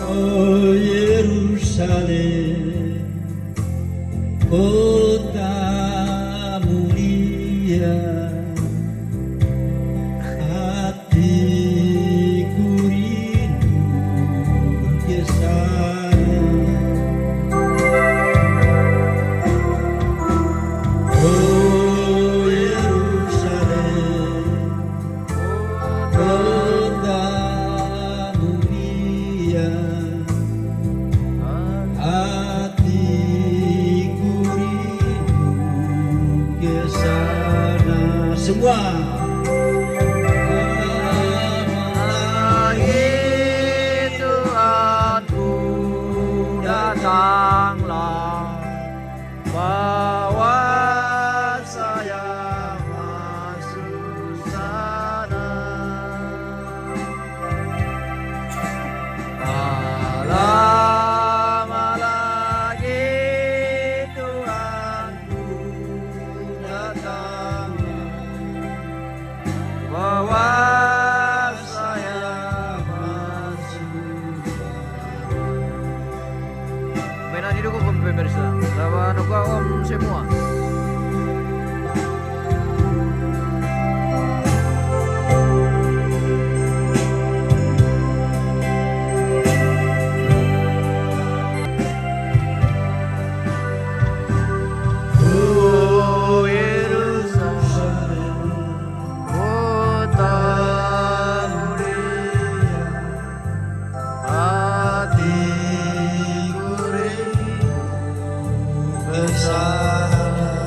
Oh Yerusalem, kota mulia, hatiku rindu ke sana. Oh Yerusalem, kota mulia, hatiku rindu ke sana. Semua. Lagi Tuhanku datanglah, bawa saya masuk sana. Tak lama lagi Tuhanku datang, bawa saya masuk. Mainan hidup hukum pemirsa. Lawan hukum semua. Oh Yerusalem, kota mulia, hatiku rindu ke sana.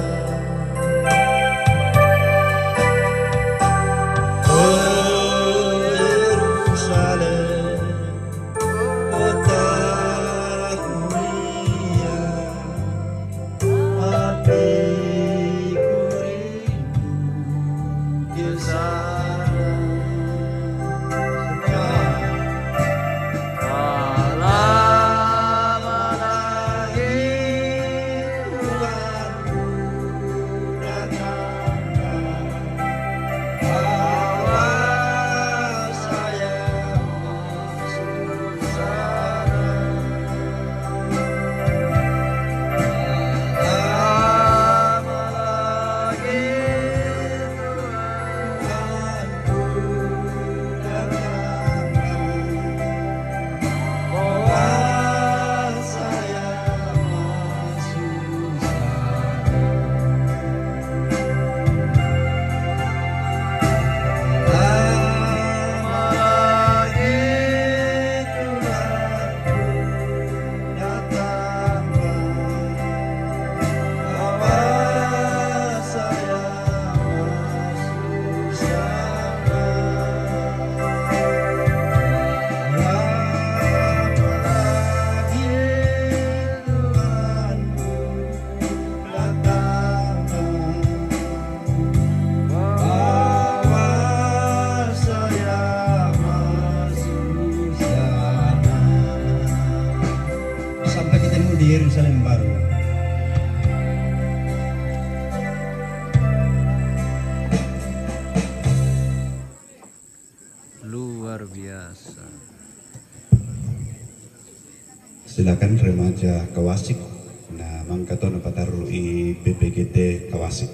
Yerusalem Baru. Luar biasa. Silakan remaja Kawasik, na mangkato na pataru i P P G T Kawasik.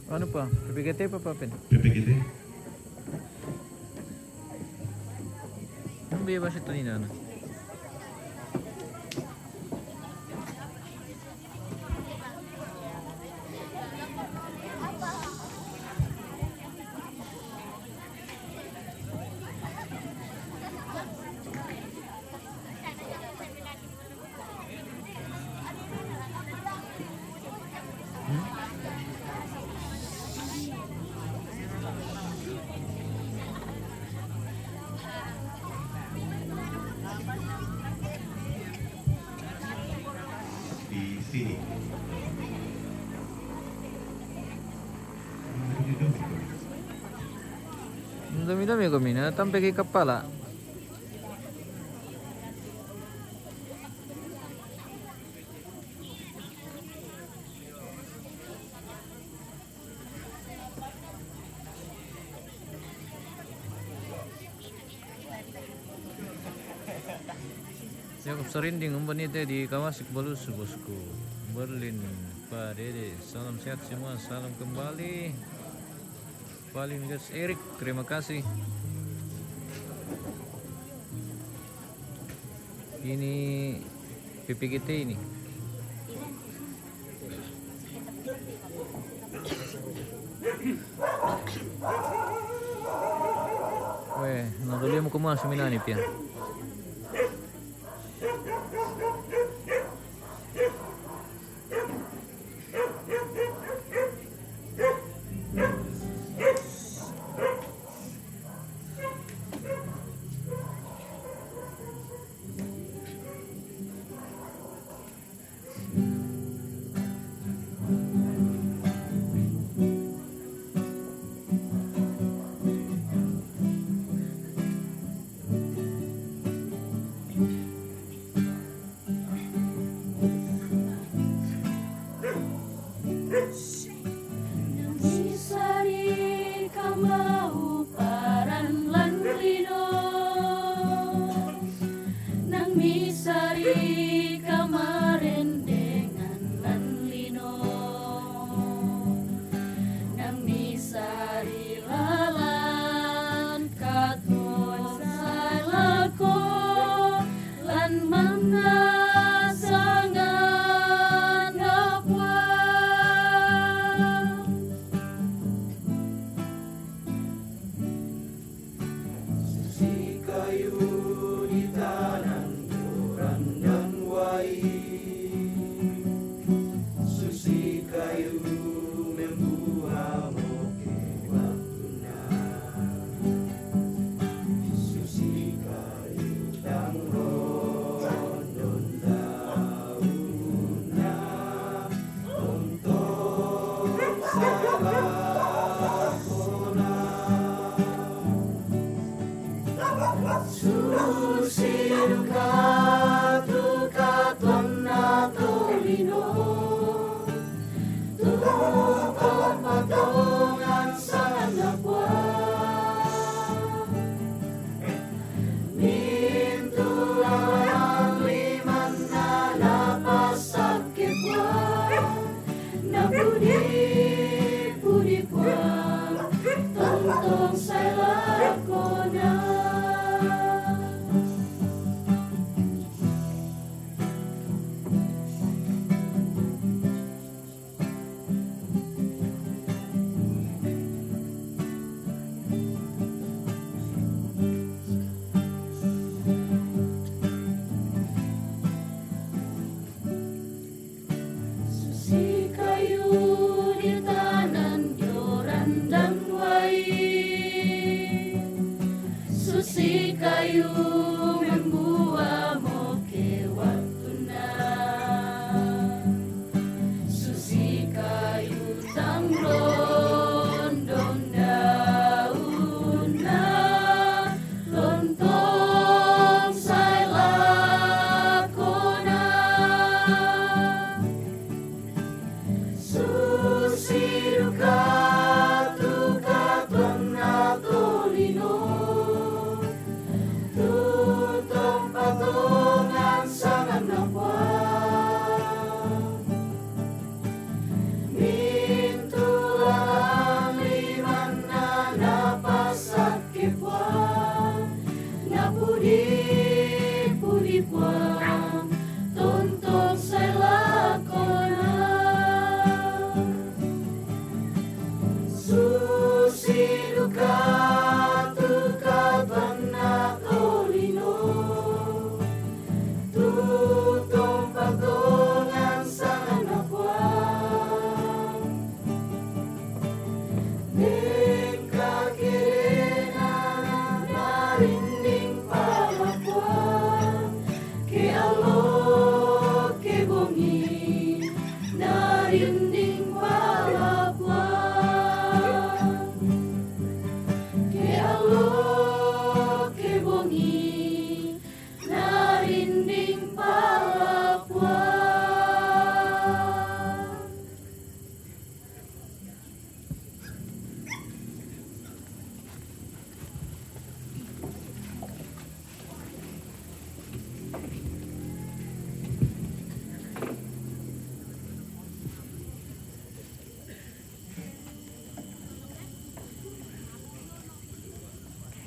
Ano pa? P P K T pa pa pin? P P K T. Ano ba ba siya tunina na? Di sini. Ang dami-dami kami na tampiki kapala. Jacob Sarinding, umbanite di Kawasik Balusu, bosku. Berlin, Pak Dede, salam sehat semua, salam kembali. Paling gas Erik, terima kasih. Ini P P G T ini. Weh, naduli mo kuma suminani pia.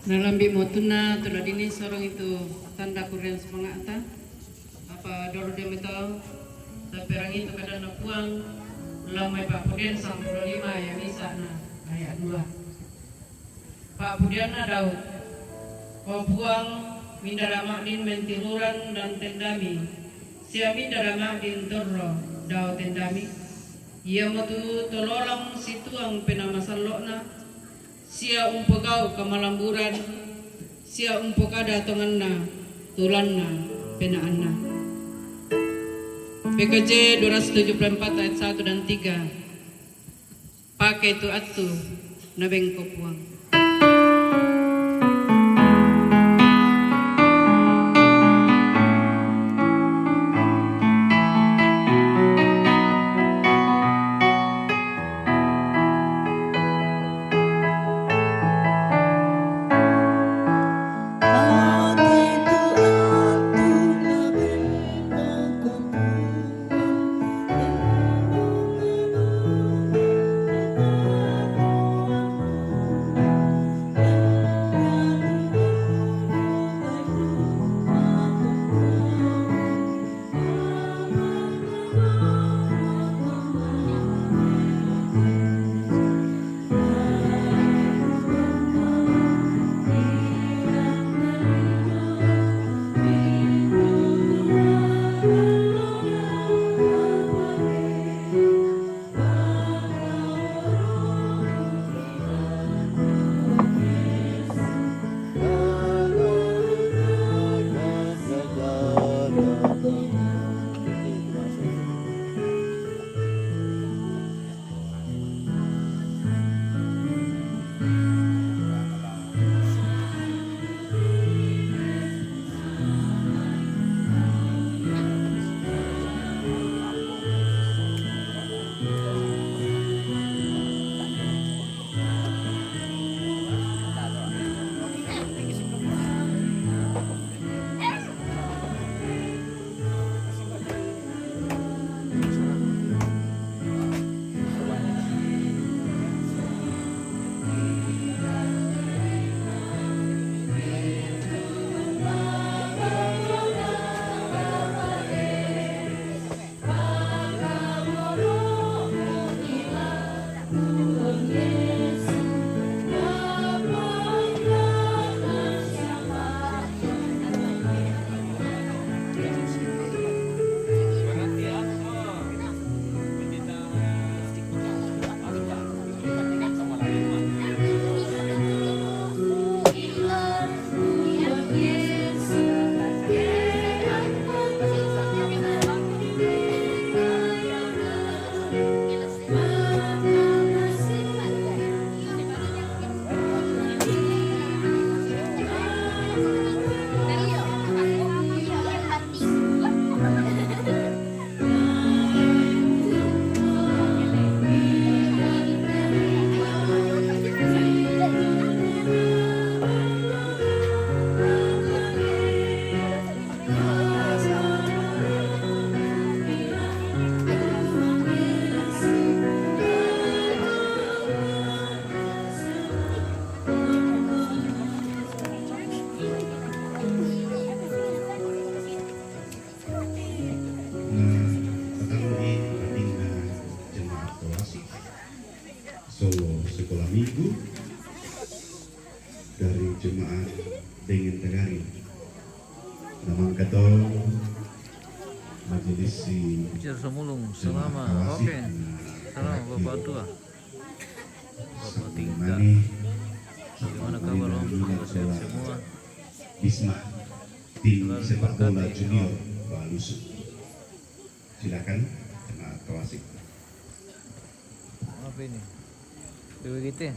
Nalambi' motunna tu la dinii sorong itu tanda kurreang sumanga'ta. Apa dolo dio metau, tapperangi tu kadanNa Puang, lao mai Pa'pudian sampulo lima ayat sa'na, ayat dua. Pa'pudianna Daud. O Puang, mindara ma'din mentirurang dan tendami, sia mindara ma'din torro dao tendami? Iamotu tololang situang penaa masallo'na, sia umpogau' kamalamburan, sia umpokada tonganna tu lanna penaanna. P K J dua ratus tujuh puluh empat ayat satu dan tiga. Pake tu attu nabengko Puang. Nah, petang di banding dengan jemaat Toasik Solo Sekolah Minggu dari jemaat Dengan Tagari. Namang katong majelis si Ujar Samulung, jemaat Toasik. Oke. Salam, Bapak Tua. Bapak tingkat. Bagaimana kabar, Om? Semoga sehat semua. Bisma, tim sepak bola junior Balusu. Silakan, kena klasik. Apa ini? Dua gitu ya?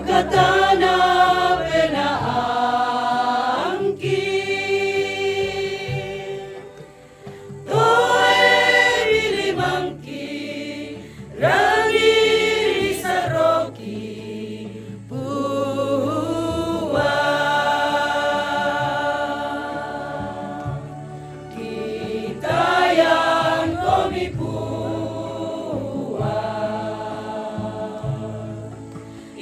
Katana pena angki. Toe bilimangki, rangi misaroki puwa. Kitayan komi puwa.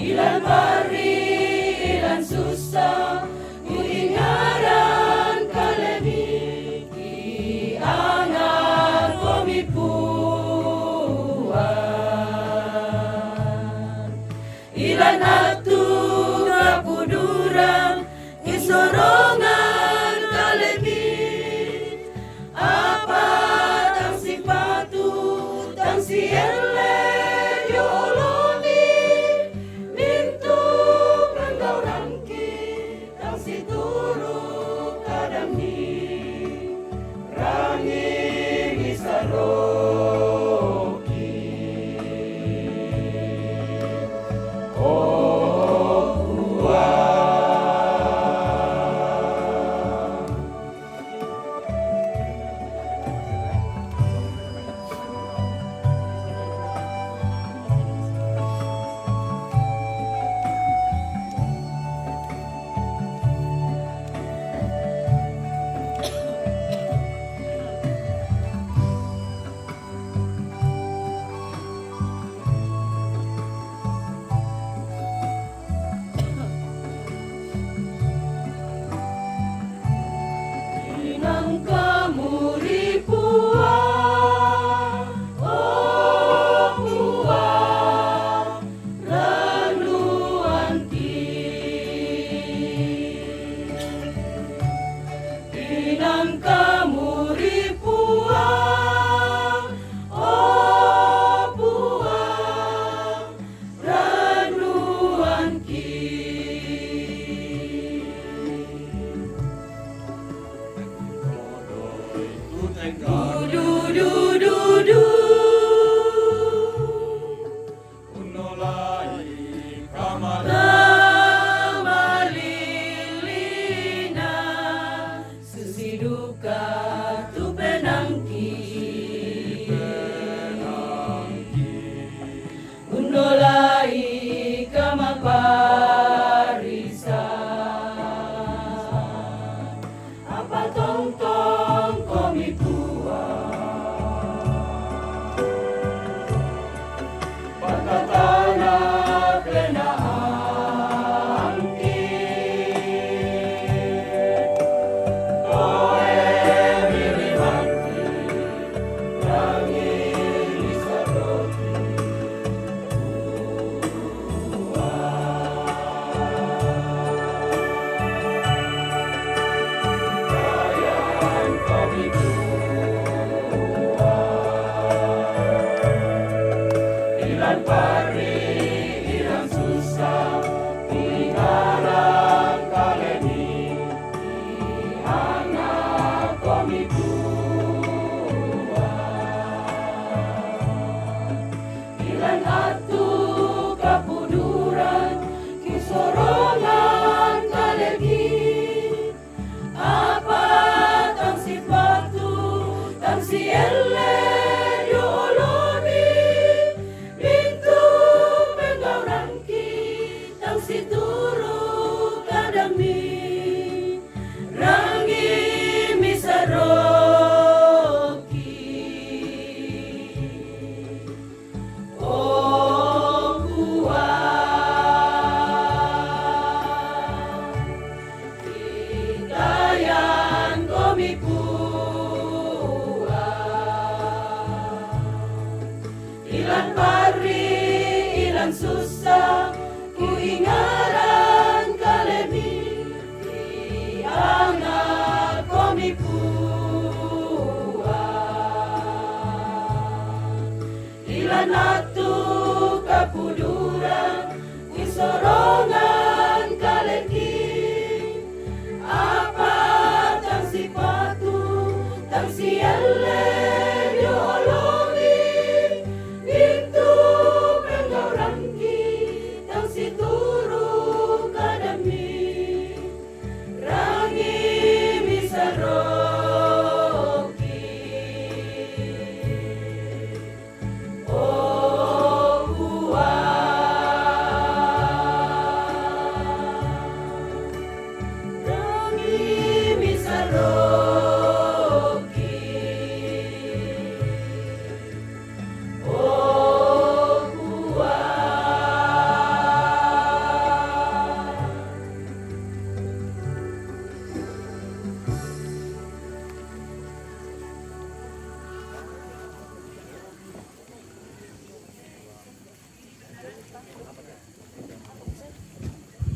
Ilan pari, ilan susa, ku ingaran kalemi, kiangat komi puwa. Ilan atu kapuduran, isorongan kalemi, apa tang sipatu, tang sielle yu olomi, mintu penggaurangki, tang situru kadammi, rangi misaroki. O puwa. Inang kamuri puwa, o puwa, ranuanki. Inang kamuri puwa, o puwa, ranuanki. Du, du, du, du, du. Unolai kama, kamalilina, susiduka tu penangki. Unolai kama parisa, apa tongtong komi puwa. Pangkatana pena angki. Toe bilimangki, rangi misaroki. Ilan pari, ilan susa, ingaran kalemi, kiangat komi puwa. Ilan atu kapuduran, kisorongan kalemi, apa tang sipatu, tang sielle yu olomi, mintu penggaurangki, tang situru kadammi, rangi misaroki. O puwa, kitayan komi puwa. Ilan pari, ilan susa, ku ingaran kalemi, kiangat komi puwa. Ilan atu kapuduran, kisorongan kaleki, apa tang sipatu, tang sielle yu olomi, mintu penggaurangki, tang situru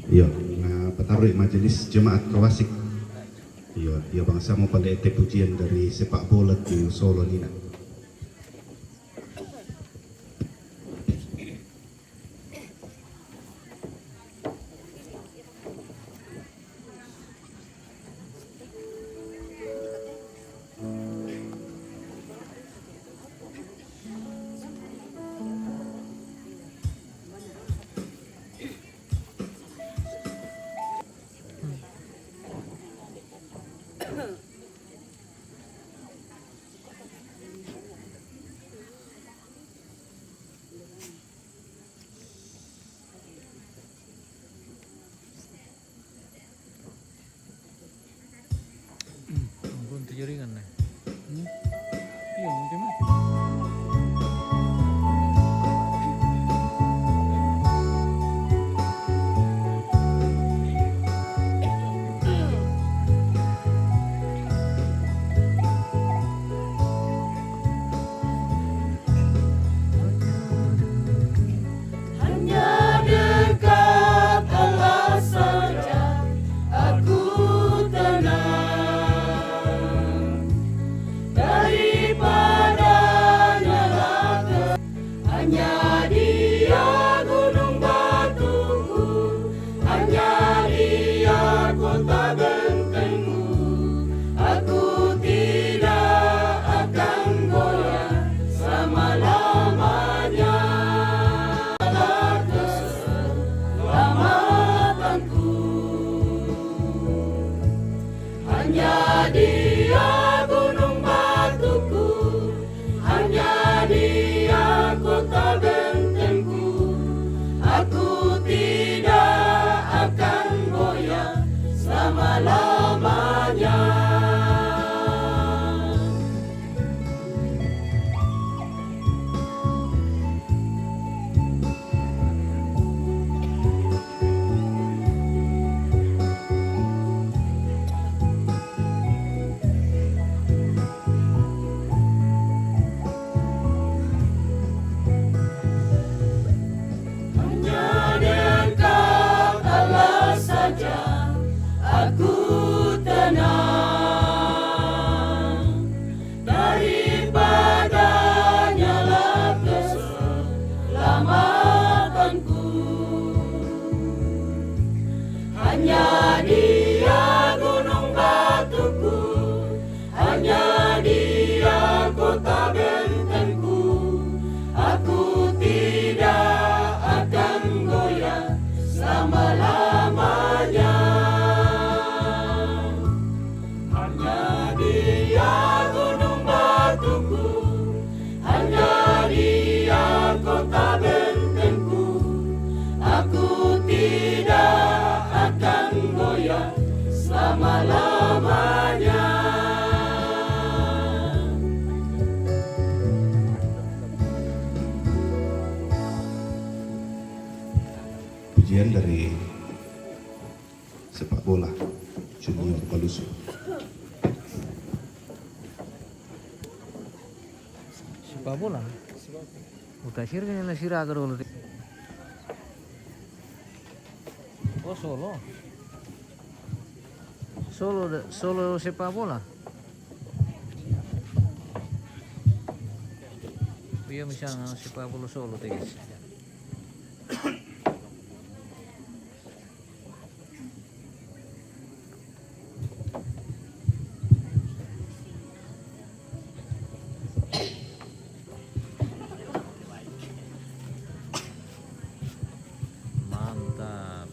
Iyo, na pataru' i majelis jemaat Kawasik. Iyo, iyo bang sa' mau pale' ete pujian dari sepak bola tu Solo ni na. Buntu jaringan na. Hmm? Iyo, mungkin mah. Hanya dekat Allah saja aku tenang. Daripadanya lah ke-, hanya Dia gunung batuku, hanya Dia kota bentengku. Aku tidak akan goyah selama-lamanya. Selamatanku. Hanya Dia gunung batuku, hanya Dia kota bentengku. Aku tidak akan goyah selama-lamanya. Hanya dekat Allah saja aku tenang. Daripadanya lah keselamatanku. Hanya Dia gunung batuku, hanya Dia kota bentengku. Aku tidak akan goyah selama-lamanya. Hanya Dia gunung batuku, hanya Dia kota bentengku. Aku tidak akan goyah selama-lamanya. Pujian dari sepak bola junior Balusu. Sepak bola? Bukan sira kan yang sira agar dulu. Oh, Solo. Solo de, Solo sepak bola. Iya, misalnya sepak bola Solo, guys. Mantap.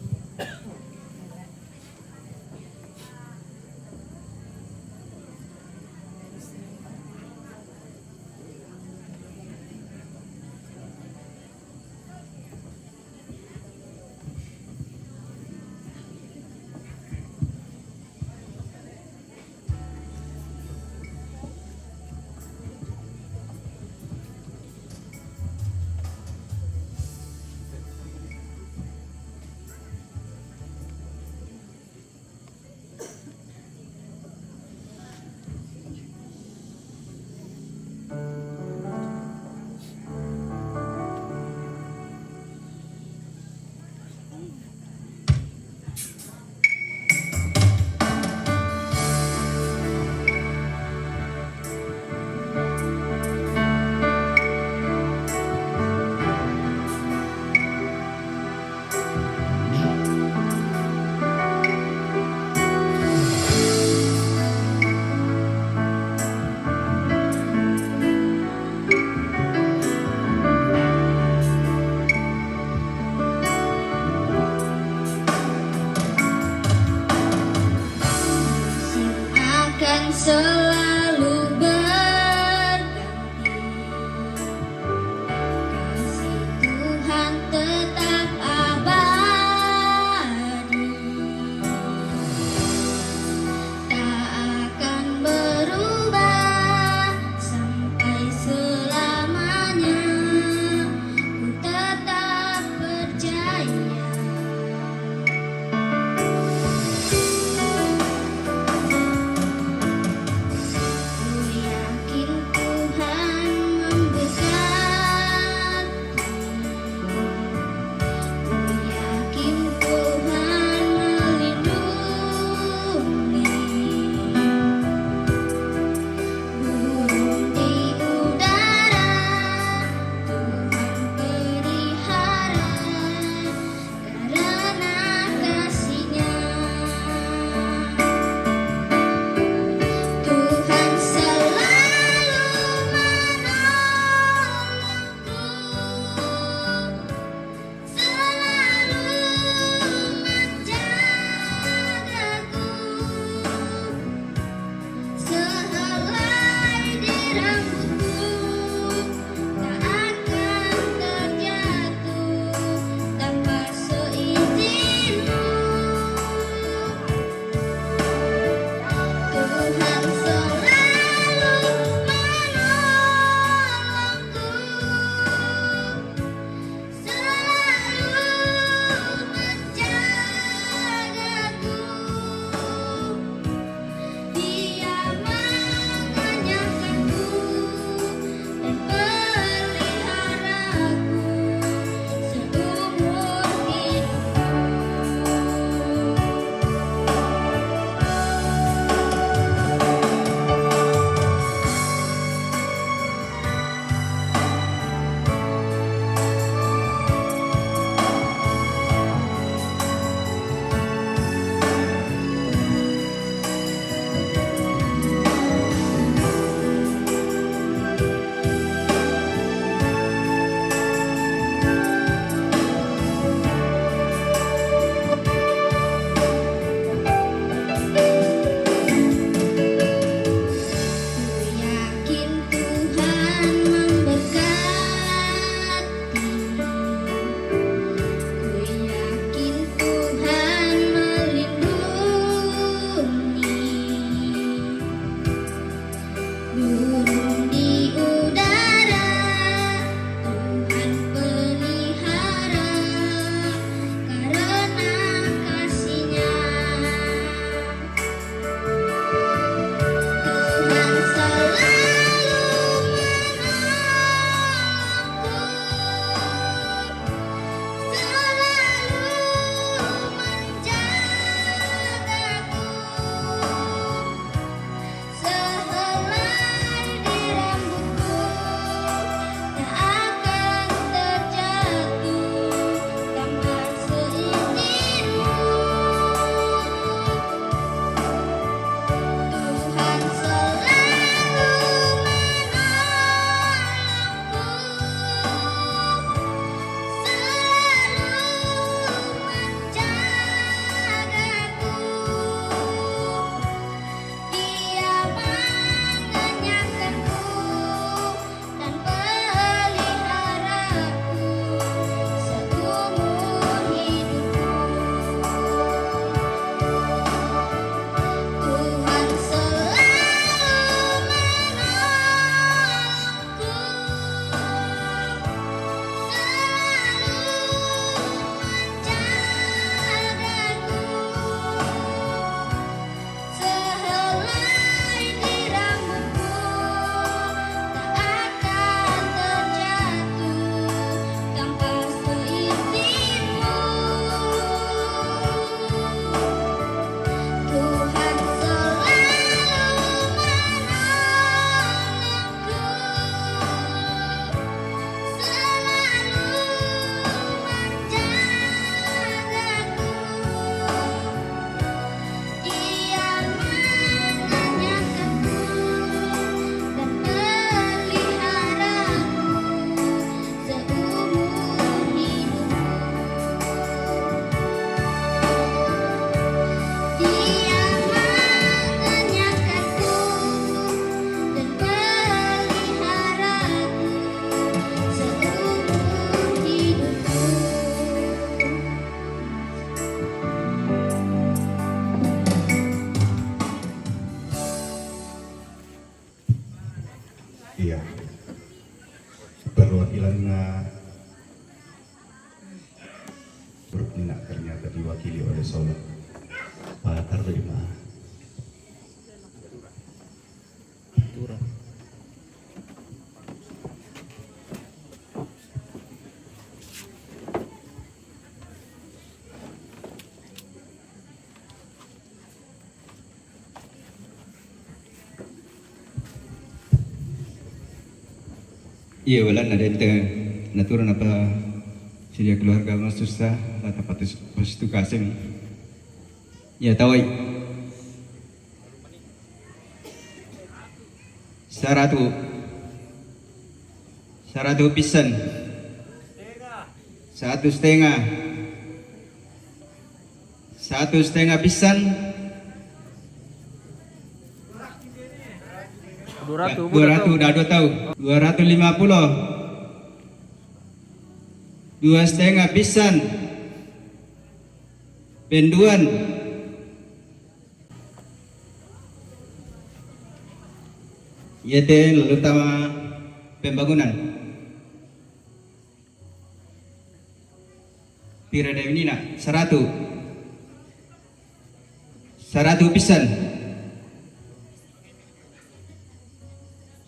Grup ini nak ternyata diwakili oleh Solo. Pak Tarto di mana? Iya, wala na dente, na turun apa, sila keluarga masusah, la tapatus pastukasen. Ya, tawai. Saratu. Saratu pisan. Satu setengah. Satu setengah pisan. Dua ratus, dua ratus, dah dua tahu. Dua ratus lima puluh. Dua setengah pisan. Penduan. Yete lalu tama pembangunan. Pira de nina? Saratu. Saratu pisan.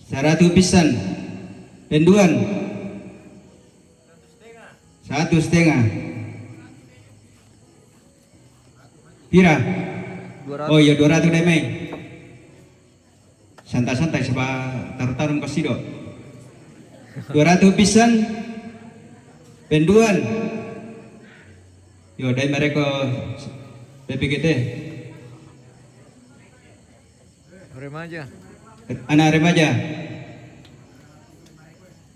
Saratu pisan. Penduan. Satu setengah. Pira? Dua ratus. Oh iya, dua ratus de mai. Santai-santai, saba taru-taru kasido. Dua ratus pisan. Penduan. Yo, dai mereka P P G T. Remaja. Anak remaja.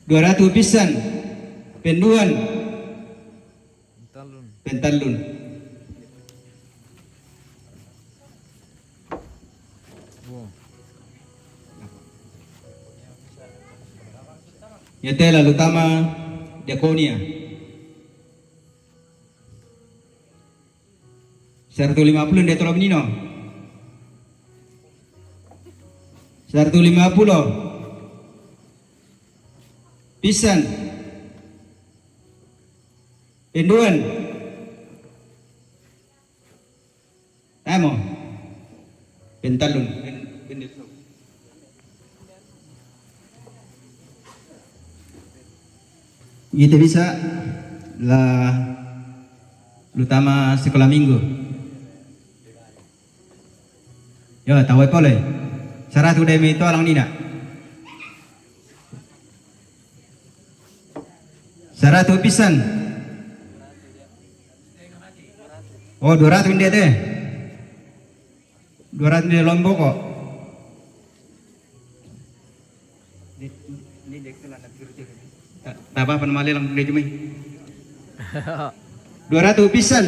Dua ratus pisan. Penduan. Pentalun. Pentalun. Wow. Yete lalu tama diakonia. Saratu lima puluh de tolo menino. Saratu lima puluh. Pisan. Penduan. Tamo. Pentalun. Pen-, pen-, Ita bisa la lutama sekolah minggu. Yo, tawai pole. Saratu de mai to alang nina. Saratu pisan. Oh, dua ratus inde te. Dua ratus inde Lombok kok. Ta-, taba apa nama lelang de jumai? Dua ratus pisan.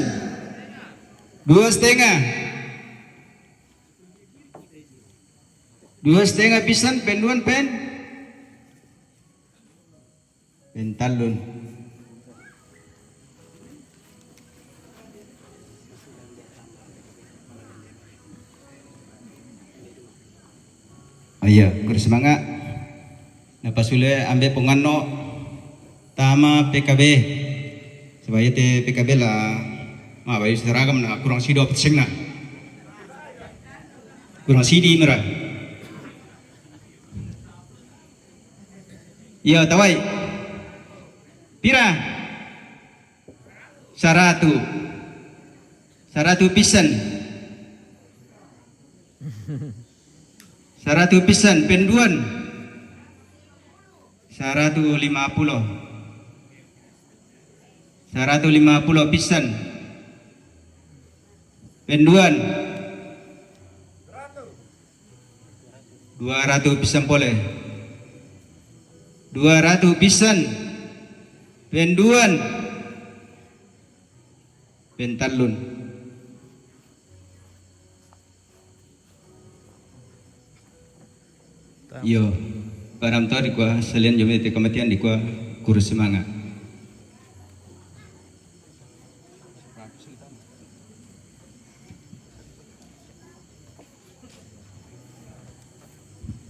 Dua setengah. Dua setengah pisan, penduan pen. Pentalun. Iya, kurang semangat. Na pasule ambe ponganno tama P K B. Sebab yete P K B la ma bayu seragam na kurang sido apa seng na. Kurang sidi mera. Iya, tawai. Pira? Saratu. Saratu pisan. Saratu pisan, penduan. Saratu lima puluh. Saratu lima puluh pisan. Penduan. Dua ratus pisan pole. Dua ratus pisan. Penduan. Pentalun. Iyo, barang tua dikua, salian jomete kematian dikua, kurus semangat.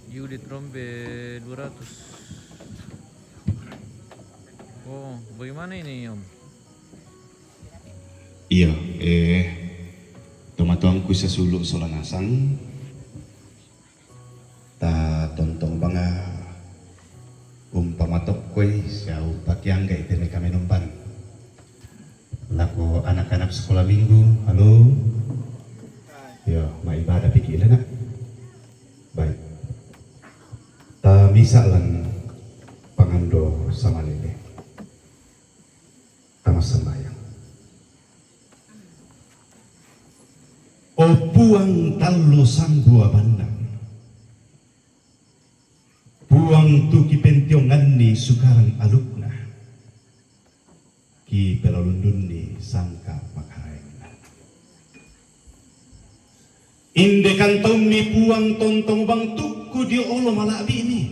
Yudi Trombe dua ratus. Oh, bagaimana ini, Om? Iyo, eh, tomatuangku sasulu' sola nasang, ta tontong banga umpamatokkoi sia umpakiangga'i te mai kamenomban. Lako anak-anak sekolah minggu, halo? Iyo, ma'ibada piki' le, nak? Baik. Ta misa' lan pangando samalele. Ta massambayang. O Puang tallu sambu abanna, Puang tu kipentionganni sukarang alukna, kipelalundunni sangka' makaraengna. Inde kantaummi Puang tontong bang tukku dio olo mala'bi'mi.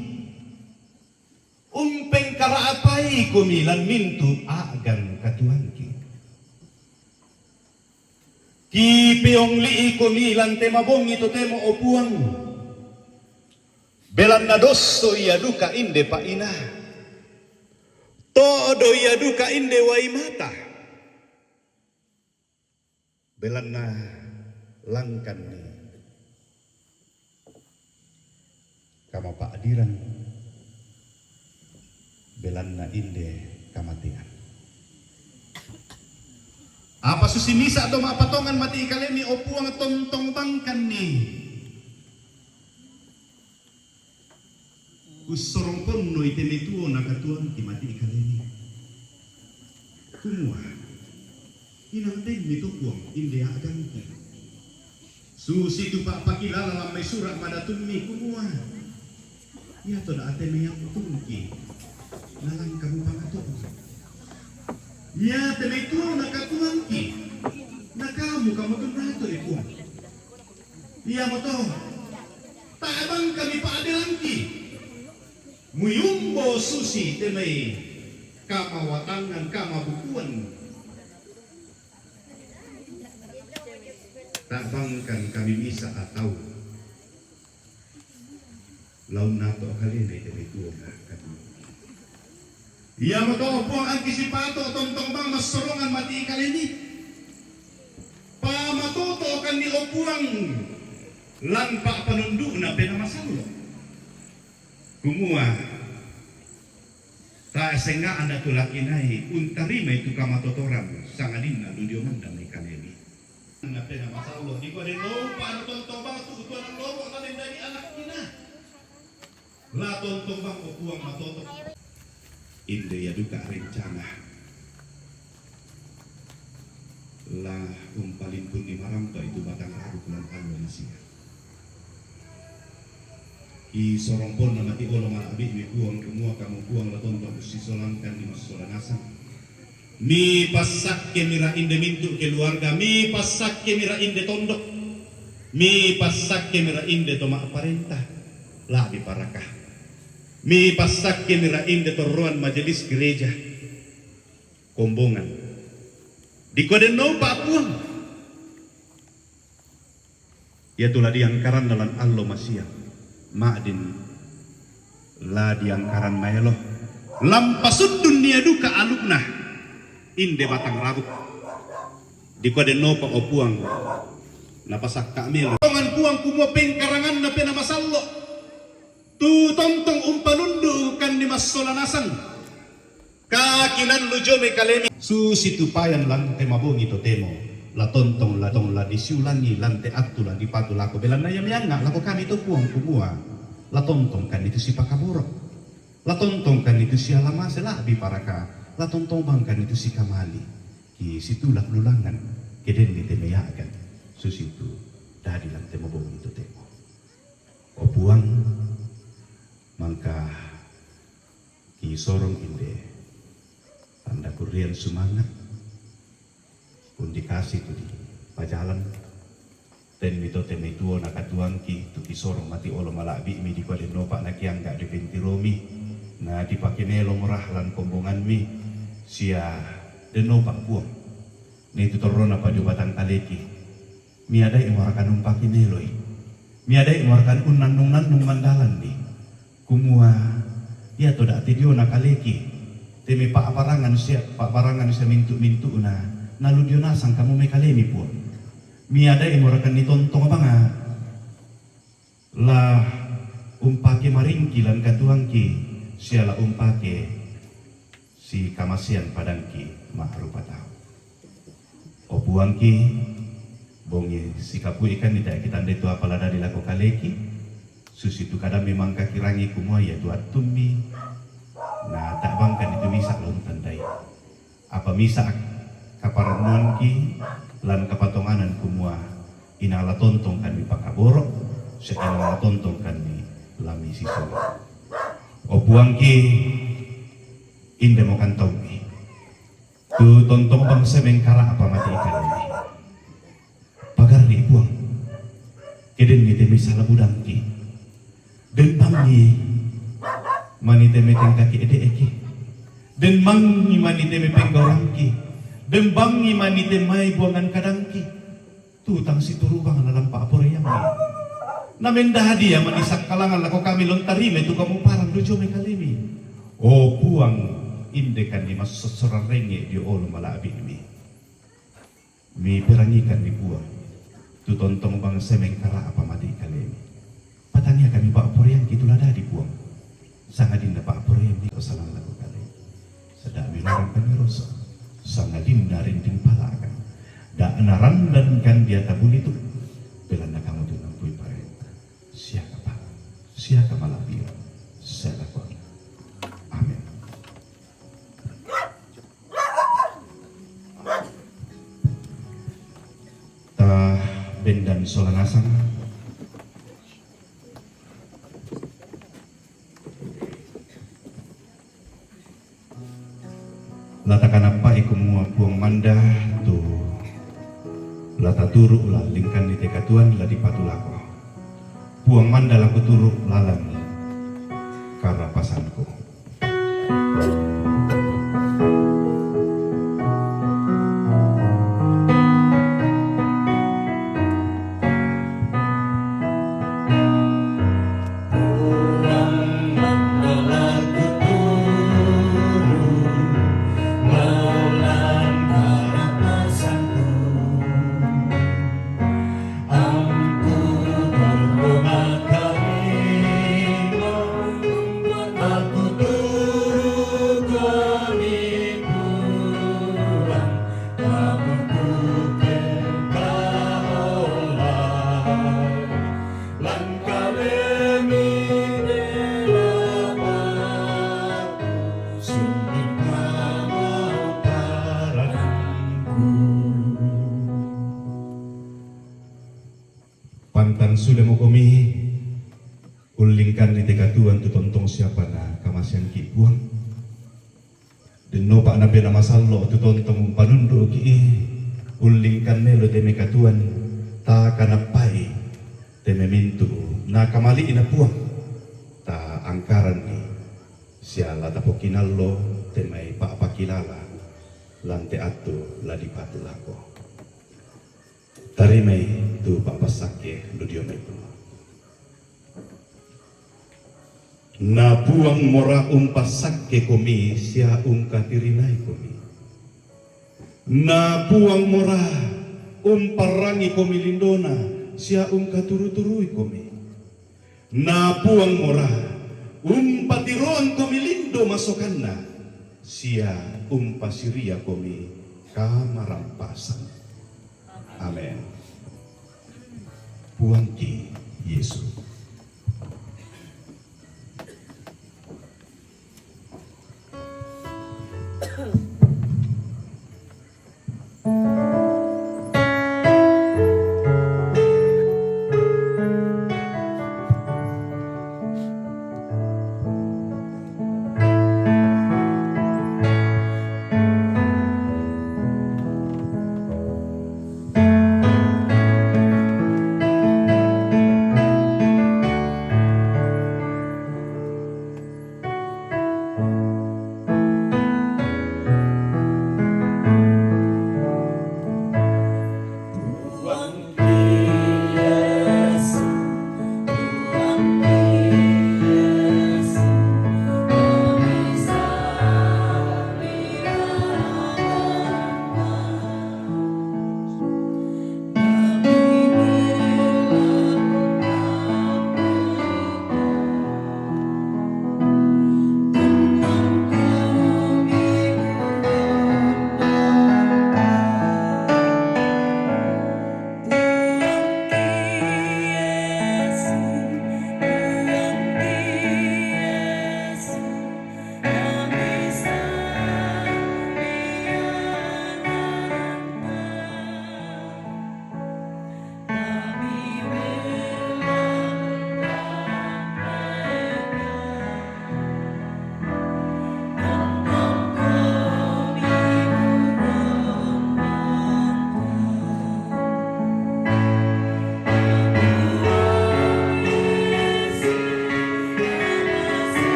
Umpengkara'apaikomi lan mintu' a'gan katuoangki. Kipeongli'ikomi lan te mabongi totemo, o Puang. Belanna dosso ia duka inde pa'ina. To'do ia duka inde uai mata. Belanna langkanni kamapa'dirang, belanna inde kamatean. Apa susi misa' to ma'patongan mati' kalemi, o Puang, tontong bangkanni. Ussorong ponnoi te mai tuo nakatuoangki mati' kalemi. Kumua, inang tenni to, Puang, inde a'gangki. Susitu pa'pakilala lan mai sura' madatummi, kumua, iato da' te mai antungki, nalangkamu pangato'na. Ia te mai tuo nakatuoangki, nakamu kamu tunnato, e Puang. Iamoto, ta'bangkami pa'belangki. Muyumbo susi te mai kamawatangan, kamabukuan. Ta'bangkan kami misa' atau launnato kalena te mai tuo nakatuoangki. Iamoto, o Puang, angki sipato' tontong bang massorongan mati' kalemi. Pamatoto'kanni, o Puang, lan pa'panundu'na Penaa Masallo'. Kumua, ta'senga'na tu la kinai untarimai tu kamatotoran sangadinna lu dio manda' mai kalemi. Na Penaa Masallo', dikua denno upa' na tontong bang tu'u tuoan lomo' na mendadi anakna. La tontong bang, o Puang, matoto'. Inde ia duka rencana la umpalimpunni marampa itu batang rabuk lan allo masia. Kisorong ponna mati' olo mala'bi'mi, Puang, kumua kamu, Puang, la tontong ussisolangkanni massola nasang. Mipassakkemira inde mintu' keluarga, mipassakkemira inde tondok, mipassakkemira inde to ma'parenta, la'bi paraka. Mipassakkemira inde torroan majelis gereja, kombongan. Dikua denno upa', Puang. Iatu la diangkaranna lan allo masia, ma'din la diangkaran maelo. Lan pasuddunni ia duka alukna, inde batang rabuk. Dikua dennopa, o Puang, napasakka' melo. Tongan, Puang, kumua pengkaranganna Penaa Masallo' tu tontong umpanundu'kanni massola nasang. Kakinallu jio mai kalemi. Susitu payan lan te mabongi totemo, la tontong, la tong, la disiulangi lan te attu la dipatu lako, belanna ia miangnga' lako kami to, Puang, kumua, la tontongkanni tu sipakaboro', la tontongkanni tu sialamase la'bi paraka, la tontong bangkanni tu sikamali. Kisitulak lulangan, ke denni te mai a'gan, susitu dadi lan te mabongi totemo. O Puang, mangka kisorong inde tanda kurrian sumanga', undi kasi tu dipajalan. Tenni to te mai tuo nakatuoangki, tu kisorong mati' olo mala'bi'mi, dikua dennopa nakiangga' dipentiromi, na dipake melo morah lan kombonganmi, sia dennopa, Puang, na itu torrona pa dio batang kaleki. Miada'i morakan umpake meloi, miada'i morakan unnannung-nannung mandalanni, kumua, iato da' te diona kaleki, te mai pa'barangan sia, pa'barangan sia mintu'-mintu'na, Na ludio nasang kamu mai kalemi, Puang. Miada'i morakan ni tontong banga la umpake maringki lan katuangki, sia la umpake si kamasean padangki ma'rupa tau. O Puangki, bongi sikapu'i kan ni tae' kitandai tu apa la dadi lako kaleki, susitu kadammi mangkakirangi kumua ia tu attummi, na ta'bangkan itu misa' la untandai. Apa misa' kaparannuanki lan kapatonganan kumua inang la tontong kan mi pakaboro', sia inang la tontong kan mi la misisolo. O Puangki, indemo kan taummi. Tu tontong bangsa mengkara apa mati ikan ini. Pagarri, Puang, ke den ni te mai sala budangki. Den bangi mani te mai tengkaki ede'ki. Den bangi mani te mai penggaurangki. Den bangi mani te mai buangan kadangki. Tu tang situru' bang na lampa aporeammi. Na mendadi ia mani sakkalangan lako kami lontarime tu kamu parang dujo mai kalemi. O Puang, indekan ni massossoran rengnge' dio olo mala'bi'mi. Miperangikan ni Puang tu tontong bangsa mengkara apa mati kalemi. Patangiakan mi pa'poraiangki tu la dadi, Puang. Sangadinna pa'poraiammi to salang lako kaleki. Sedda' milorang kami roso, sangadinna rinting pala'kan. Da' narandankan dia tabuli tu, belanna kamu tu nampui parenta. Siaka pa, siaka mala'bira, salakonna. Amin. Ta bendan sola nasang. La takanappa'i kumua Puang manda tu la taturu' la lingkanni te katuoan la dipatulako. Puang manda la kuturu' lalan karapasanku. Pantan sulemokomi ullingkanni te katuoan tu tontong siapa na kamaseangki, Puang. Dennopa na pena masallo' tu tontong umpanundu'ki, ullingkanne lo te mai katuoan, takanappa'i te mai mintu' na kamali'na, Puang. Taangkaranni sia la tapokinallo te mai pa'pakilala lan te attu la dipatulako. Tarimai tu pa'passakke lu dio mai Puang. Na Puang mora umpassakkekomi sia ungkatirinaikomi. Na Puang mora umparrangikomi lindona sia ungkaturu-turuikomi. Na Puang mora umpatiroangkomi lindo masokanna sia umpasiriakomi kamarampasan. Amen. Puangki Yesu.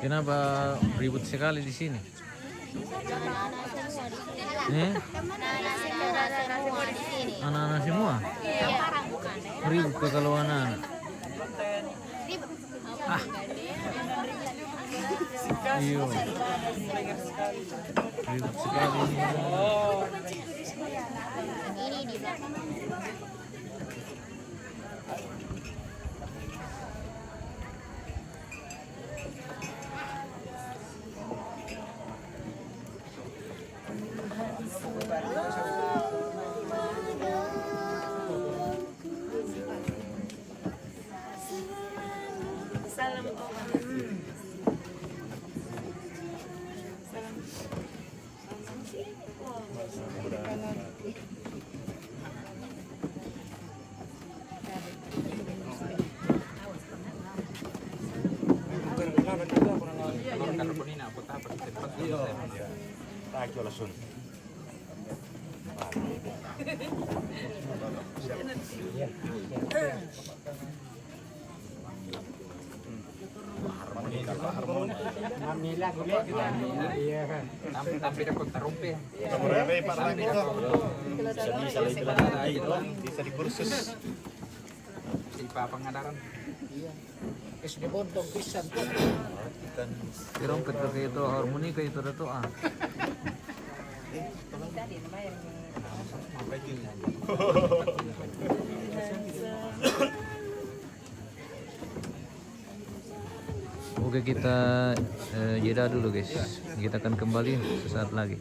Kenapa ribut sekali di sini? Eh? Anak-anak semua? Ribut ke kalau anak-anak. Ah. Iyo. Ribut sekali ini. Harmoni, harmoni. Iya. Tapi, tapi dapat terumpe. Bisa, bisa, bisa dikursus. Di Papangadaran. Iya. Es de Bontong pisan. Pero ketika itu harmonika itu ada tuh, ah. Oke, kita, eh, jeda dulu, guys. Kita akan kembali sesaat lagi.